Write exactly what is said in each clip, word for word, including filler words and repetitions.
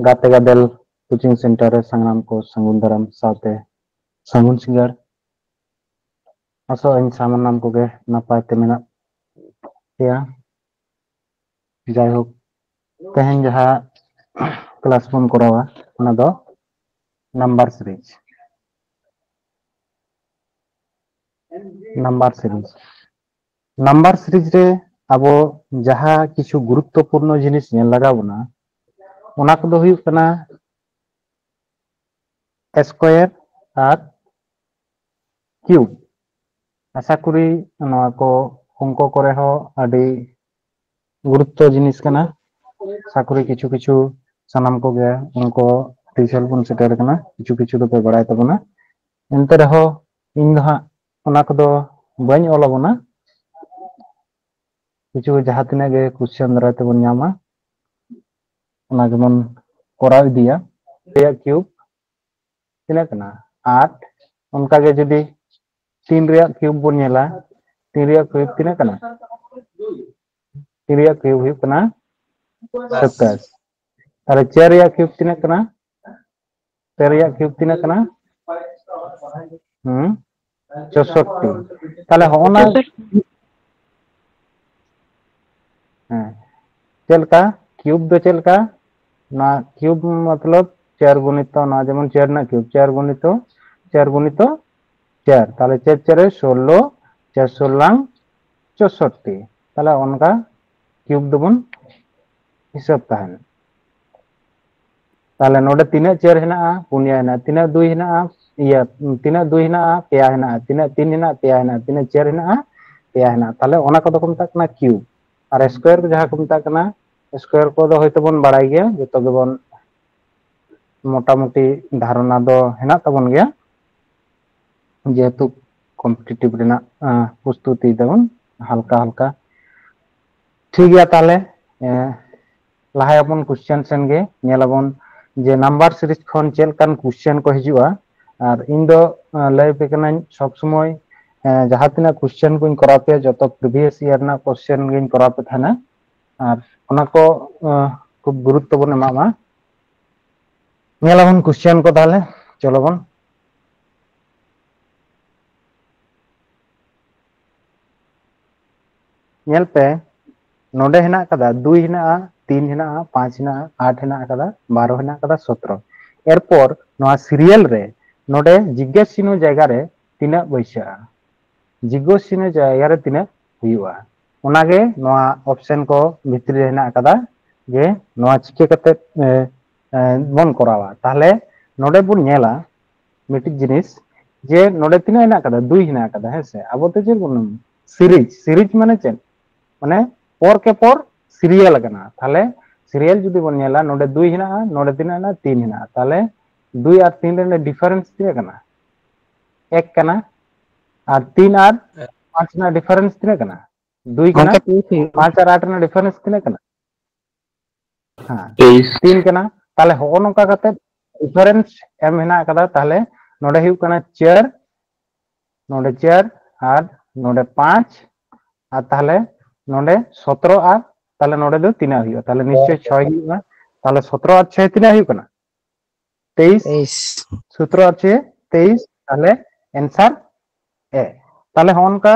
ᱜᱟᱛᱮ ᱜᱟᱫᱮᱞ coaching centre ᱨᱮ ᱥᱟᱱᱟᱢ ᱠᱚ ᱥᱟᱹᱜᱩᱱ ᱫᱟᱨᱟᱢ ᱥᱟᱶᱛᱮ ᱥᱟᱹᱜᱩᱱ ᱥᱤᱸᱜᱟᱹᱲ᱾ ᱟᱥᱚᱜ ᱟᱹᱧ ᱥᱟᱱᱟᱢ ᱠᱚᱜᱮ ᱱᱟᱯᱟᱭ ᱛᱮ ᱢᱮᱱᱟᱜ ᱯᱮᱭᱟ᱾ ᱡᱟᱭᱦᱳᱠ, ᱛᱮᱦᱮᱧ ᱡᱟᱦᱟᱸ ᱠᱞᱟᱥ ᱵᱚᱱ ᱠᱚᱨᱟᱣᱟ, ᱚᱱᱟ ᱫᱚ number series. Number series number series ᱨᱮ ᱟᱵᱚ ᱡᱟᱦᱟᱸ ᱠᱤᱪᱷᱩ ᱜᱩᱨᱩᱛᱛᱚᱯᱩᱨᱱᱚ ᱡᱤᱱᱤᱥ ᱧᱮᱞ ᱞᱟᱜᱟᱣ ᱵᱚᱱᱟ, ᱚᱱᱟ ᱠᱚᱫᱚ ᱦᱩᱭᱩᱜ ᱠᱟᱱᱟ ᱥᱠᱚᱭᱟᱨ ᱟᱨ ᱠᱤᱭᱩᱵ᱾ ᱟᱥᱟ ᱠᱚᱨᱤ ᱱᱚᱣᱟ ᱠᱚ ᱚᱝᱠᱚ ᱠᱚᱨᱮ ᱦᱚᱸ ᱟᱹᱰᱤ ᱜᱩᱨᱩᱛᱛᱚ ᱡᱤᱱᱤᱥ ᱠᱟᱱᱟ᱾ ᱟᱥᱟ ᱠᱚᱨᱤ ᱠᱤᱪᱷᱩ ᱠᱤᱪᱷᱩ ᱥᱟᱱᱟᱢ ᱠᱚᱜᱮ ᱚᱝᱠᱚ ᱨᱤᱡᱟᱞᱴ ᱵᱚᱱ ᱥᱮᱴᱮᱨ ᱠᱟᱱᱟ, ᱠᱤᱪᱷᱩ ᱠᱤᱪᱷᱩ ᱫᱚᱯᱮ ᱵᱟᱲᱟᱭ ᱛᱟᱵᱚᱱᱟ᱾ ᱮᱱᱛᱮ ᱨᱮᱦᱚᱸ ᱤᱧ ᱫᱚ ᱦᱟᱸᱜ ᱚᱱᱟ ᱠᱚᱫᱚ ᱵᱟᱹᱧ ᱚᱞ ᱟᱵᱚᱱᱟ᱾ ᱠᱤᱪᱷᱩ ᱡᱟᱦᱟᱸ ᱛᱤᱱᱟᱹᱜ ᱜᱮ ᱠᱚᱥᱪᱮᱱ ᱫᱟᱨᱟᱭ ᱛᱮᱵᱚᱱ ᱧᱟᱢᱟ, ᱚᱱᱟ ᱜᱮᱵᱚᱱ ᱠᱚᱨᱟᱣ ᱤᱫᱤᱭᱟ᱾ ᱨᱮᱭᱟᱜ ᱠᱤᱭᱩᱵ ᱛᱤᱱᱟᱹᱜ ᱠᱟᱱᱟ? ᱟᱴ᱾ ᱚᱱᱠᱟ ᱜᱮ ᱡᱩᱫᱤ ᱛᱤᱱ ᱨᱮᱭᱟᱜ ᱠᱤᱭᱩᱵ ᱵᱚᱱ ᱧᱮᱞᱟ, ᱛᱤᱱ ᱨᱮᱭᱟᱜ ᱠᱤᱭᱩᱵ ᱛᱤᱱᱟᱹᱜ ᱠᱟᱱᱟ? ᱛᱤᱱ ᱨᱮᱭᱟᱜ ᱠᱤᱭᱩᱵ ᱦᱩᱭᱩᱜ ᱠᱟᱱᱟ ᱥᱟᱛᱟᱥ᱾ ᱛᱟᱦᱞᱮ ᱪᱟᱨ ᱨᱮᱭᱟᱜ ᱠᱤᱭᱩᱵ ᱛᱤᱱᱟᱹᱜ ᱠᱟᱱᱟ? ᱪᱟᱨ ᱨᱮᱭᱟᱜ ᱠᱤᱭᱩᱵ ᱛᱤᱱᱟᱹᱜ ᱠᱟᱱᱟ? ᱦᱩᱸ, ᱪᱳᱥᱳᱴᱴᱤ᱾ ᱛᱟᱦᱞᱮ ᱦᱚᱸᱜᱼᱚ ᱱᱟ, ᱦᱮᱸ, ᱪᱮᱫ ᱞᱮᱠᱟ ᱠᱤᱭᱩᱵ ᱫᱚ ᱪᱮᱫ ᱞᱮᱠᱟ? ᱱᱚᱣᱟ ᱠᱤᱭᱩᱵ ᱢᱚᱛᱞᱚᱵ ᱪᱟᱨ ᱜᱩᱱᱤᱛᱚ, ᱱᱚᱣᱟ ᱡᱮᱢᱚᱱ ᱪᱟᱨ ᱨᱮᱱᱟᱜ ᱠᱤᱭᱩᱵ, ᱪᱟᱨ ᱜᱩᱱᱤᱛᱚ ᱪᱟᱨ ᱜᱩᱱᱤᱛᱚ ᱪᱟᱨ, ᱛᱟᱦᱞᱮ ᱪᱟᱨ ᱪᱟᱨᱮ ᱥᱳᱞᱞᱳ, ᱪᱟᱨ ᱥᱳᱞᱞᱟᱝ ᱪᱳᱥᱳᱴᱴᱤ᱾ ᱛᱟᱦᱞᱮ ᱚᱱᱠᱟ ᱠᱤᱭᱩᱵ ᱫᱚᱵᱚᱱ ᱦᱤᱥᱟᱹᱵ ᱛᱟᱦᱮᱱ᱾ ᱛᱟᱦᱞᱮ ᱱᱚᱰᱮ ᱛᱤᱱᱟᱹᱜ ᱪᱟᱨ ᱦᱮᱱᱟᱜᱼᱟ? ᱯᱩᱱᱭᱟ ᱦᱮᱱᱟᱜᱼᱟ᱾ ᱛᱤᱱᱟᱹᱜ ᱫᱩᱭ ᱦᱮᱱᱟᱜᱼᱟ? ᱤᱭᱟᱹ, ᱛᱤᱱᱟᱹᱜ ᱫᱩᱭ ᱦᱮᱱᱟᱜᱼᱟ? ᱯᱮᱭᱟ ᱦᱮᱱᱟᱜᱼᱟ᱾ ᱛᱤᱱᱟᱹᱜ ᱛᱤᱱ ᱦᱮᱱᱟᱜᱼᱟ? ᱯᱮᱭᱟ ᱦᱮᱱᱟᱜᱼᱟ᱾ ᱛᱤᱱᱟᱹᱜ ᱪᱟᱨ ᱦᱮᱱᱟᱜᱼᱟ? ᱯᱮᱭᱟ ᱦᱮᱱᱟᱜᱼᱟ᱾ ᱛᱟᱦᱞᱮ ᱚᱱᱟ ᱠᱚᱫᱚ ᱠᱚ ᱢᱮᱛᱟᱜ ᱠᱟᱱᱟ ᱠᱤᱭᱩᱵ᱾ ᱟᱨ ᱥᱠᱚᱭᱟᱨ ᱫᱚ ᱡᱟᱦᱟᱸ ᱠᱚ ᱢᱮᱛᱟᱜ ᱠᱟᱱᱟ, ᱥᱠᱚᱭᱟᱨ ᱠᱚᱫᱚ ᱦᱚᱭᱛᱳ ᱵᱚᱱ ᱵᱟᱲᱟᱭ ᱜᱮᱭᱟ, ᱡᱚᱛᱚ ᱜᱮᱵᱚᱱ ᱢᱚᱴᱟᱢᱩᱴᱤ ᱫᱷᱟᱨᱚᱱᱟ ᱫᱚ ᱦᱮᱱᱟᱜ ᱛᱟᱵᱚᱱ ᱜᱮᱭᱟ, ᱡᱮᱦᱮᱛᱩ ᱠᱚᱢᱯᱤᱴᱤᱴᱤᱵᱷ ᱨᱮᱱᱟᱜ, ᱟᱸ, ᱯᱨᱚᱥᱛᱩᱛᱤ ᱫᱟᱵᱚᱱ ᱦᱟᱞᱠᱟ ᱦᱟᱞᱠᱟ᱾ ᱴᱷᱤᱠ ᱜᱮᱭᱟ, ᱛᱟᱦᱞᱮ, ᱮᱸ, ᱞᱟᱦᱟᱭᱟᱵᱚᱱ ᱠᱚᱥᱪᱮᱱ ᱥᱮᱱ ᱜᱮ, ᱧᱮᱞᱟᱵᱚᱱ ᱡᱮ ᱱᱟᱢᱵᱟᱨ ᱥᱤᱨᱤᱡᱽ ᱠᱷᱚᱱ ᱪᱮᱫ ᱞᱮᱠᱟᱱ ᱠᱚᱥᱪᱮᱱ ᱠᱚ ᱦᱤᱡᱩᱜᱼᱟ᱾ ᱟᱨ ᱤᱧ ᱫᱚ, ᱮᱸ, ᱞᱟᱹᱭ ᱟᱯᱮ ᱠᱟᱹᱱᱟᱹᱧ ᱥᱚᱵ ᱥᱚᱢᱚᱭ, ᱮᱸ, ᱡᱟᱦᱟᱸ ᱛᱤᱱᱟᱹᱜ ᱠᱚᱥᱪᱮᱱ ᱠᱚᱧ ᱠᱚᱨᱟᱣ ᱯᱮᱭᱟ, ᱡᱚᱛᱚ ᱯᱨᱤᱵᱷᱤᱭᱟᱥ ᱤᱭᱟᱨ ᱨᱮᱱᱟᱜ ᱠᱚᱥᱪᱮᱱ ᱜᱤᱧ ᱠᱚᱨᱟᱣ ᱯᱮ ᱛᱟᱦᱮᱱᱟ᱾ ᱟᱨ ᱚᱱᱟ ᱠᱚ, ᱮᱸ, ᱠᱷᱩᱵ ᱜᱩᱨᱩᱛᱛᱚ ᱵᱚᱱ ᱮᱢᱟᱜ ᱢᱟ᱾ ᱧᱮᱞᱟᱵᱚᱱ ᱠᱚᱥᱪᱮᱱ ᱠᱚ ᱛᱟᱦᱚᱞᱮ᱾ ᱪᱚᱞᱚ ᱵᱚᱱ ᱧᱮᱞ ᱯᱮ, ᱱᱚᱰᱮ ᱦᱮᱱᱟᱜ ᱟᱠᱟᱫᱟ ᱫᱩᱭ ᱦᱮᱱᱟᱜᱼᱟ, ᱛᱤᱱ ᱦᱮᱱᱟᱜᱼᱟ, ᱯᱟᱸᱪ ᱦᱮᱱᱟᱜᱼᱟ, ᱟᱴ ᱦᱮᱱᱟᱜ ᱟᱠᱟᱫᱟ, ᱵᱟᱨᱚ ᱦᱮᱱᱟᱜ ᱟᱠᱟᱫᱟ, ᱥᱚᱛᱨᱚ᱾ ᱮᱨᱯᱚᱨ ᱱᱚᱣᱟ ᱥᱤᱨᱤᱭᱟᱞ ᱨᱮ ᱱᱚᱰᱮ ᱡᱤᱜᱽᱜᱟᱹᱥ ᱪᱤᱱᱦᱟᱹ ᱡᱟᱭᱜᱟ ᱨᱮ ᱛᱤᱱᱟᱹᱜ ᱵᱟᱹᱭᱥᱟᱹᱜᱼᱟ? ᱡᱤᱜᱽᱜᱟᱹᱥ ᱪᱤᱱᱦᱟᱹ ᱡᱟᱭᱜᱟ ᱨᱮ ᱛᱤᱱᱟᱹᱜ ᱦᱩᱭᱩᱜᱼᱟ? ᱚᱱᱟᱜᱮ ᱱᱚᱣᱟ ᱚᱯᱥᱮᱱ ᱠᱚ ᱵᱷᱤᱛᱨᱤ ᱨᱮ ᱦᱮᱱᱟᱜ ᱟᱠᱟᱫᱟ, ᱡᱮ ᱱᱚᱣᱟ ᱪᱤᱠᱟᱹ ᱠᱟᱛᱮ ᱮ, ᱮ, ᱵᱚᱱ ᱠᱚᱨᱟᱣᱟ᱾ ᱛᱟᱦᱚᱞᱮ ᱱᱚᱰᱮ ᱵᱚᱱ ᱧᱮᱞᱟ ᱢᱤᱫᱴᱤᱡ ᱡᱤᱱᱤᱥ, ᱡᱮ ᱱᱚᱰᱮ ᱛᱤᱱᱟᱹᱜ ᱦᱮᱱᱟᱜ ᱟᱠᱟᱫᱟ? ᱫᱩᱭ ᱦᱮᱱᱟᱜ ᱟᱠᱟᱫᱟ, ᱦᱮᱸ ᱥᱮ? ᱟᱵᱚ ᱫᱚ ᱪᱮᱫ ᱵᱚᱱ ᱥᱤᱨᱤᱡᱽ, ᱥᱤᱨᱤᱡᱽ ᱢᱟᱱᱮ ᱪᱮᱫ? ᱢᱟᱱᱮ ᱯᱚᱨ ᱠᱮ ᱯᱚᱨ ᱥᱤᱨᱤᱭᱟᱞ ᱟᱠᱟᱱᱟ᱾ ᱛᱟᱦᱚᱞᱮ ᱥᱤᱨᱤᱭᱟᱞ ᱡᱩᱫᱤ ᱵᱚᱱ ᱧᱮᱞᱟ, ᱱᱚᱰᱮ ᱫᱩᱭ ᱦᱮᱱᱟᱜᱼᱟ, ᱱᱚᱰᱮ ᱛᱤᱱᱟᱹᱜ ᱦᱮᱱᱟᱜᱼᱟ? ᱛᱤᱱ ᱦᱮᱱᱟᱜᱼᱟ᱾ ᱛᱟᱦᱚᱞᱮ ᱫᱩᱭ ᱟᱨ ᱛᱤᱱ ᱨᱮᱱᱟᱜ ᱰᱤᱯᱷᱟᱨᱮᱱᱥ ᱛᱤᱱᱟᱹᱜ ᱠᱟᱱᱟ? ᱮᱠ ᱠᱟᱱᱟ᱾ ᱟᱨ ᱛᱤᱱ ᱟᱨ ᱯᱟᱸᱪ ᱨᱮᱱᱟᱜ ᱰᱤᱯᱷᱟᱨᱮᱱᱥ ᱛᱤᱱᱟᱹᱜ ᱠᱟᱱᱟ? ᱫᱩᱭ ᱠᱟᱱᱟ᱾ ᱜᱚᱝᱠᱮ, ᱛᱤᱥ ᱦᱩᱭᱩᱜᱼᱟ? ᱯᱟᱸᱪ ᱟᱨ ᱟᱴ ᱨᱮᱱᱟᱜ ᱰᱤᱯᱷᱟᱨᱮᱱᱥ ᱛᱤᱱᱟᱹᱜ ᱠᱟᱱᱟ? ᱦᱮᱸ, ᱛᱮᱭᱤᱥ᱾ ᱛᱤᱱ ᱠᱟᱱᱟ᱾ ᱛᱟᱦᱚᱞᱮ ᱦᱚᱸᱜᱼᱚ ᱱᱚᱝᱠᱟ ᱠᱟᱛᱮ ᱰᱤᱯᱷᱟᱨᱮᱱᱥ ᱮᱢ ᱦᱮᱱᱟᱜ ᱟᱠᱟᱫᱟ᱾ ᱛᱟᱦᱚᱞᱮ ᱱᱚᱰᱮ ᱦᱩᱭᱩᱜ ᱠᱟᱱᱟ ᱪᱟᱨ, ᱱᱚᱰᱮ ᱪᱟᱨ, ᱟᱨ ᱱᱚᱰᱮ ᱯᱟᱸᱪ, ᱟᱨ ᱛᱟᱦᱚᱞᱮ ᱱᱚᱰᱮ ᱥᱚᱛᱨᱚ, ᱟᱨ ᱛᱟᱦᱚᱞᱮ ᱱᱚᱰᱮ ᱫᱚ ᱛᱤᱱᱟᱹᱜ ᱦᱩᱭᱩᱜᱼᱟ? ᱛᱟᱦᱚᱞᱮ ᱱᱤᱥᱪᱚᱭ ᱪᱷᱚᱭ ᱦᱩᱭᱩᱜᱼᱟ᱾ ᱛᱟᱦᱚᱞᱮ ᱥᱚᱛᱨᱚ ᱟᱨ ᱪᱷᱚᱭ ᱛᱤᱱᱟᱹᱜ ᱦᱩᱭᱩᱜ ᱠᱟᱱᱟ? ᱛᱮᱭᱤᱥ᱾ ᱛᱮᱭᱤᱥ᱾ ᱥᱚᱛᱨᱚ ᱟᱨ ᱪᱷᱚᱭ ᱛᱮᱭᱤᱥ, ᱛᱟᱦᱚᱞᱮ ᱮᱱᱥᱟᱨ ᱮ᱾ ᱛᱟᱦᱚᱞᱮ ᱦᱚᱸᱜᱼᱚ ᱱᱚᱝᱠᱟ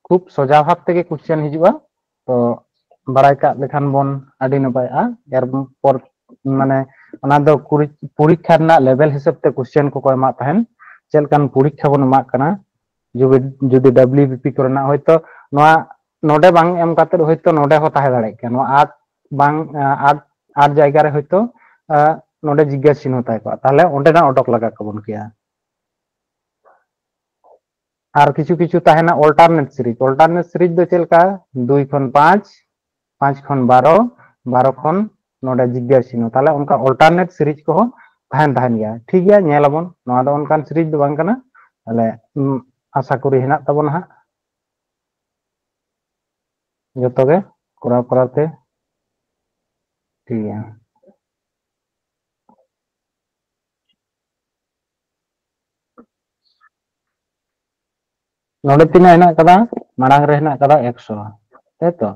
ᱠᱷᱩᱵ ᱥᱚᱡᱟ ᱵᱷᱟᱵ ᱛᱮᱜᱮ ᱠᱚᱥᱪᱮᱱ ᱦᱤᱡᱩᱜᱼᱟ᱾ ᱛᱚ ᱵᱟᱲᱟᱭ ᱠᱟᱜ ᱞᱮᱠᱷᱟᱱ ᱵᱚᱱ ᱟᱹᱰᱤ ᱱᱟᱯᱟᱭᱚᱜᱼᱟ᱾ ᱮᱨᱯᱚᱨ ᱢᱟᱱᱮ ᱚᱱᱟ ᱫᱚ ᱠᱩᱲᱤ-, ᱯᱚᱨᱤᱠᱠᱷᱟ ᱨᱮᱱᱟᱜ ᱞᱮᱵᱮᱞ ᱦᱤᱥᱟᱹᱵ ᱛᱮ ᱠᱚᱥᱪᱮᱱ ᱠᱚᱠᱚ ᱮᱢᱟᱜ ᱛᱟᱦᱮᱱ, ᱪᱮᱫ ᱞᱮᱠᱟᱱ ᱯᱚᱨᱤᱠᱠᱷᱟ ᱵᱚᱱ ᱮᱢᱟᱜ ᱠᱟᱱᱟ᱾ ᱡᱩᱫᱤ, ᱡᱩᱫᱤ ᱰᱟᱵᱞᱤᱭᱩ ᱵᱤ ᱯᱤ ᱠᱚᱨᱮᱱᱟᱜ ᱦᱚᱭᱛᱳ ᱱᱚᱣᱟ ᱱᱚᱰᱮ ᱵᱟᱝ ᱮᱢ ᱠᱟᱛᱮ ᱦᱚᱭᱛᱳ ᱱᱚᱰᱮ ᱦᱚᱸ ᱛᱟᱦᱮᱸ ᱫᱟᱲᱮᱭᱟᱜ ᱠᱮᱭᱟ, ᱱᱚᱣᱟ ᱟᱴ ᱵᱟᱝ, ᱟᱴ, ᱟᱴ ᱡᱟᱭᱜᱟ ᱨᱮ ᱦᱚᱭᱛᱳ, ᱟᱸ, ᱱᱚᱰᱮ ᱡᱤᱜᱽᱜᱟᱹᱥ ᱪᱤᱱᱦᱟᱹ ᱛᱟᱦᱮᱸ ᱠᱚᱜᱼᱟ, ᱛᱟᱦᱚᱞᱮ ᱚᱸᱰᱮᱱᱟᱜ ᱚᱰᱚᱠ ᱞᱟᱜᱟ ᱠᱚᱵᱚᱱ ᱠᱮᱭᱟ᱾ ᱟᱨ ᱠᱤᱪᱷᱩ ᱠᱤᱪᱷᱩ ᱛᱟᱦᱮᱱᱟ alternate series᱾ Alternate series ᱫᱚ ᱪᱮᱫ ᱞᱮᱠᱟ? ᱫᱩᱭ ᱠᱷᱚᱱ ᱯᱟᱸᱪ, ᱯᱟᱸᱪ ᱠᱷᱚᱱ ᱵᱟᱨᱚ, ᱵᱟᱨᱚ ᱠᱷᱚᱱ ᱱᱚᱰᱮ ᱡᱤᱜᱽᱜᱟᱹᱥ ᱪᱤᱱᱦᱟᱹ᱾ ᱛᱟᱦᱚᱞᱮ ᱚᱱᱠᱟ alternate series ᱠᱚᱦᱚᱸ ᱛᱟᱦᱮᱱ, ᱛᱟᱦᱮᱱ ᱜᱮᱭᱟ᱾ ᱴᱷᱤᱠ ᱜᱮᱭᱟ, ᱧᱮᱞ ᱟᱵᱚᱱ᱾ ᱱᱚᱣᱟ ᱫᱚ ᱚᱱᱠᱟᱱ series ᱫᱚ ᱵᱟᱝ ᱠᱟᱱᱟ᱾ ᱛᱟᱦᱚᱞᱮ, ᱩᱢ, ᱟᱥᱟ ᱠᱚᱨᱤ ᱦᱮᱱᱟᱜ ᱛᱟᱵᱚᱱᱟ ᱦᱟᱸᱜ᱾ ᱡᱚᱛᱚ ᱜᱮ ᱠᱚᱨᱟᱣ ᱠᱚᱨᱟᱣ ᱛᱮ ᱴᱷᱤᱠ ᱜᱮᱭᱟ᱾ ᱱᱚᱰᱮ ᱛᱤᱱᱟᱹᱜ ᱦᱮᱱᱟᱜ ᱠᱟᱫᱟ? ᱢᱟᱲᱟᱝ ᱨᱮ ᱦᱮᱱᱟᱜ ᱠᱟᱫᱟ ᱮᱠᱥᱚ, ᱛᱟᱭᱛᱚ?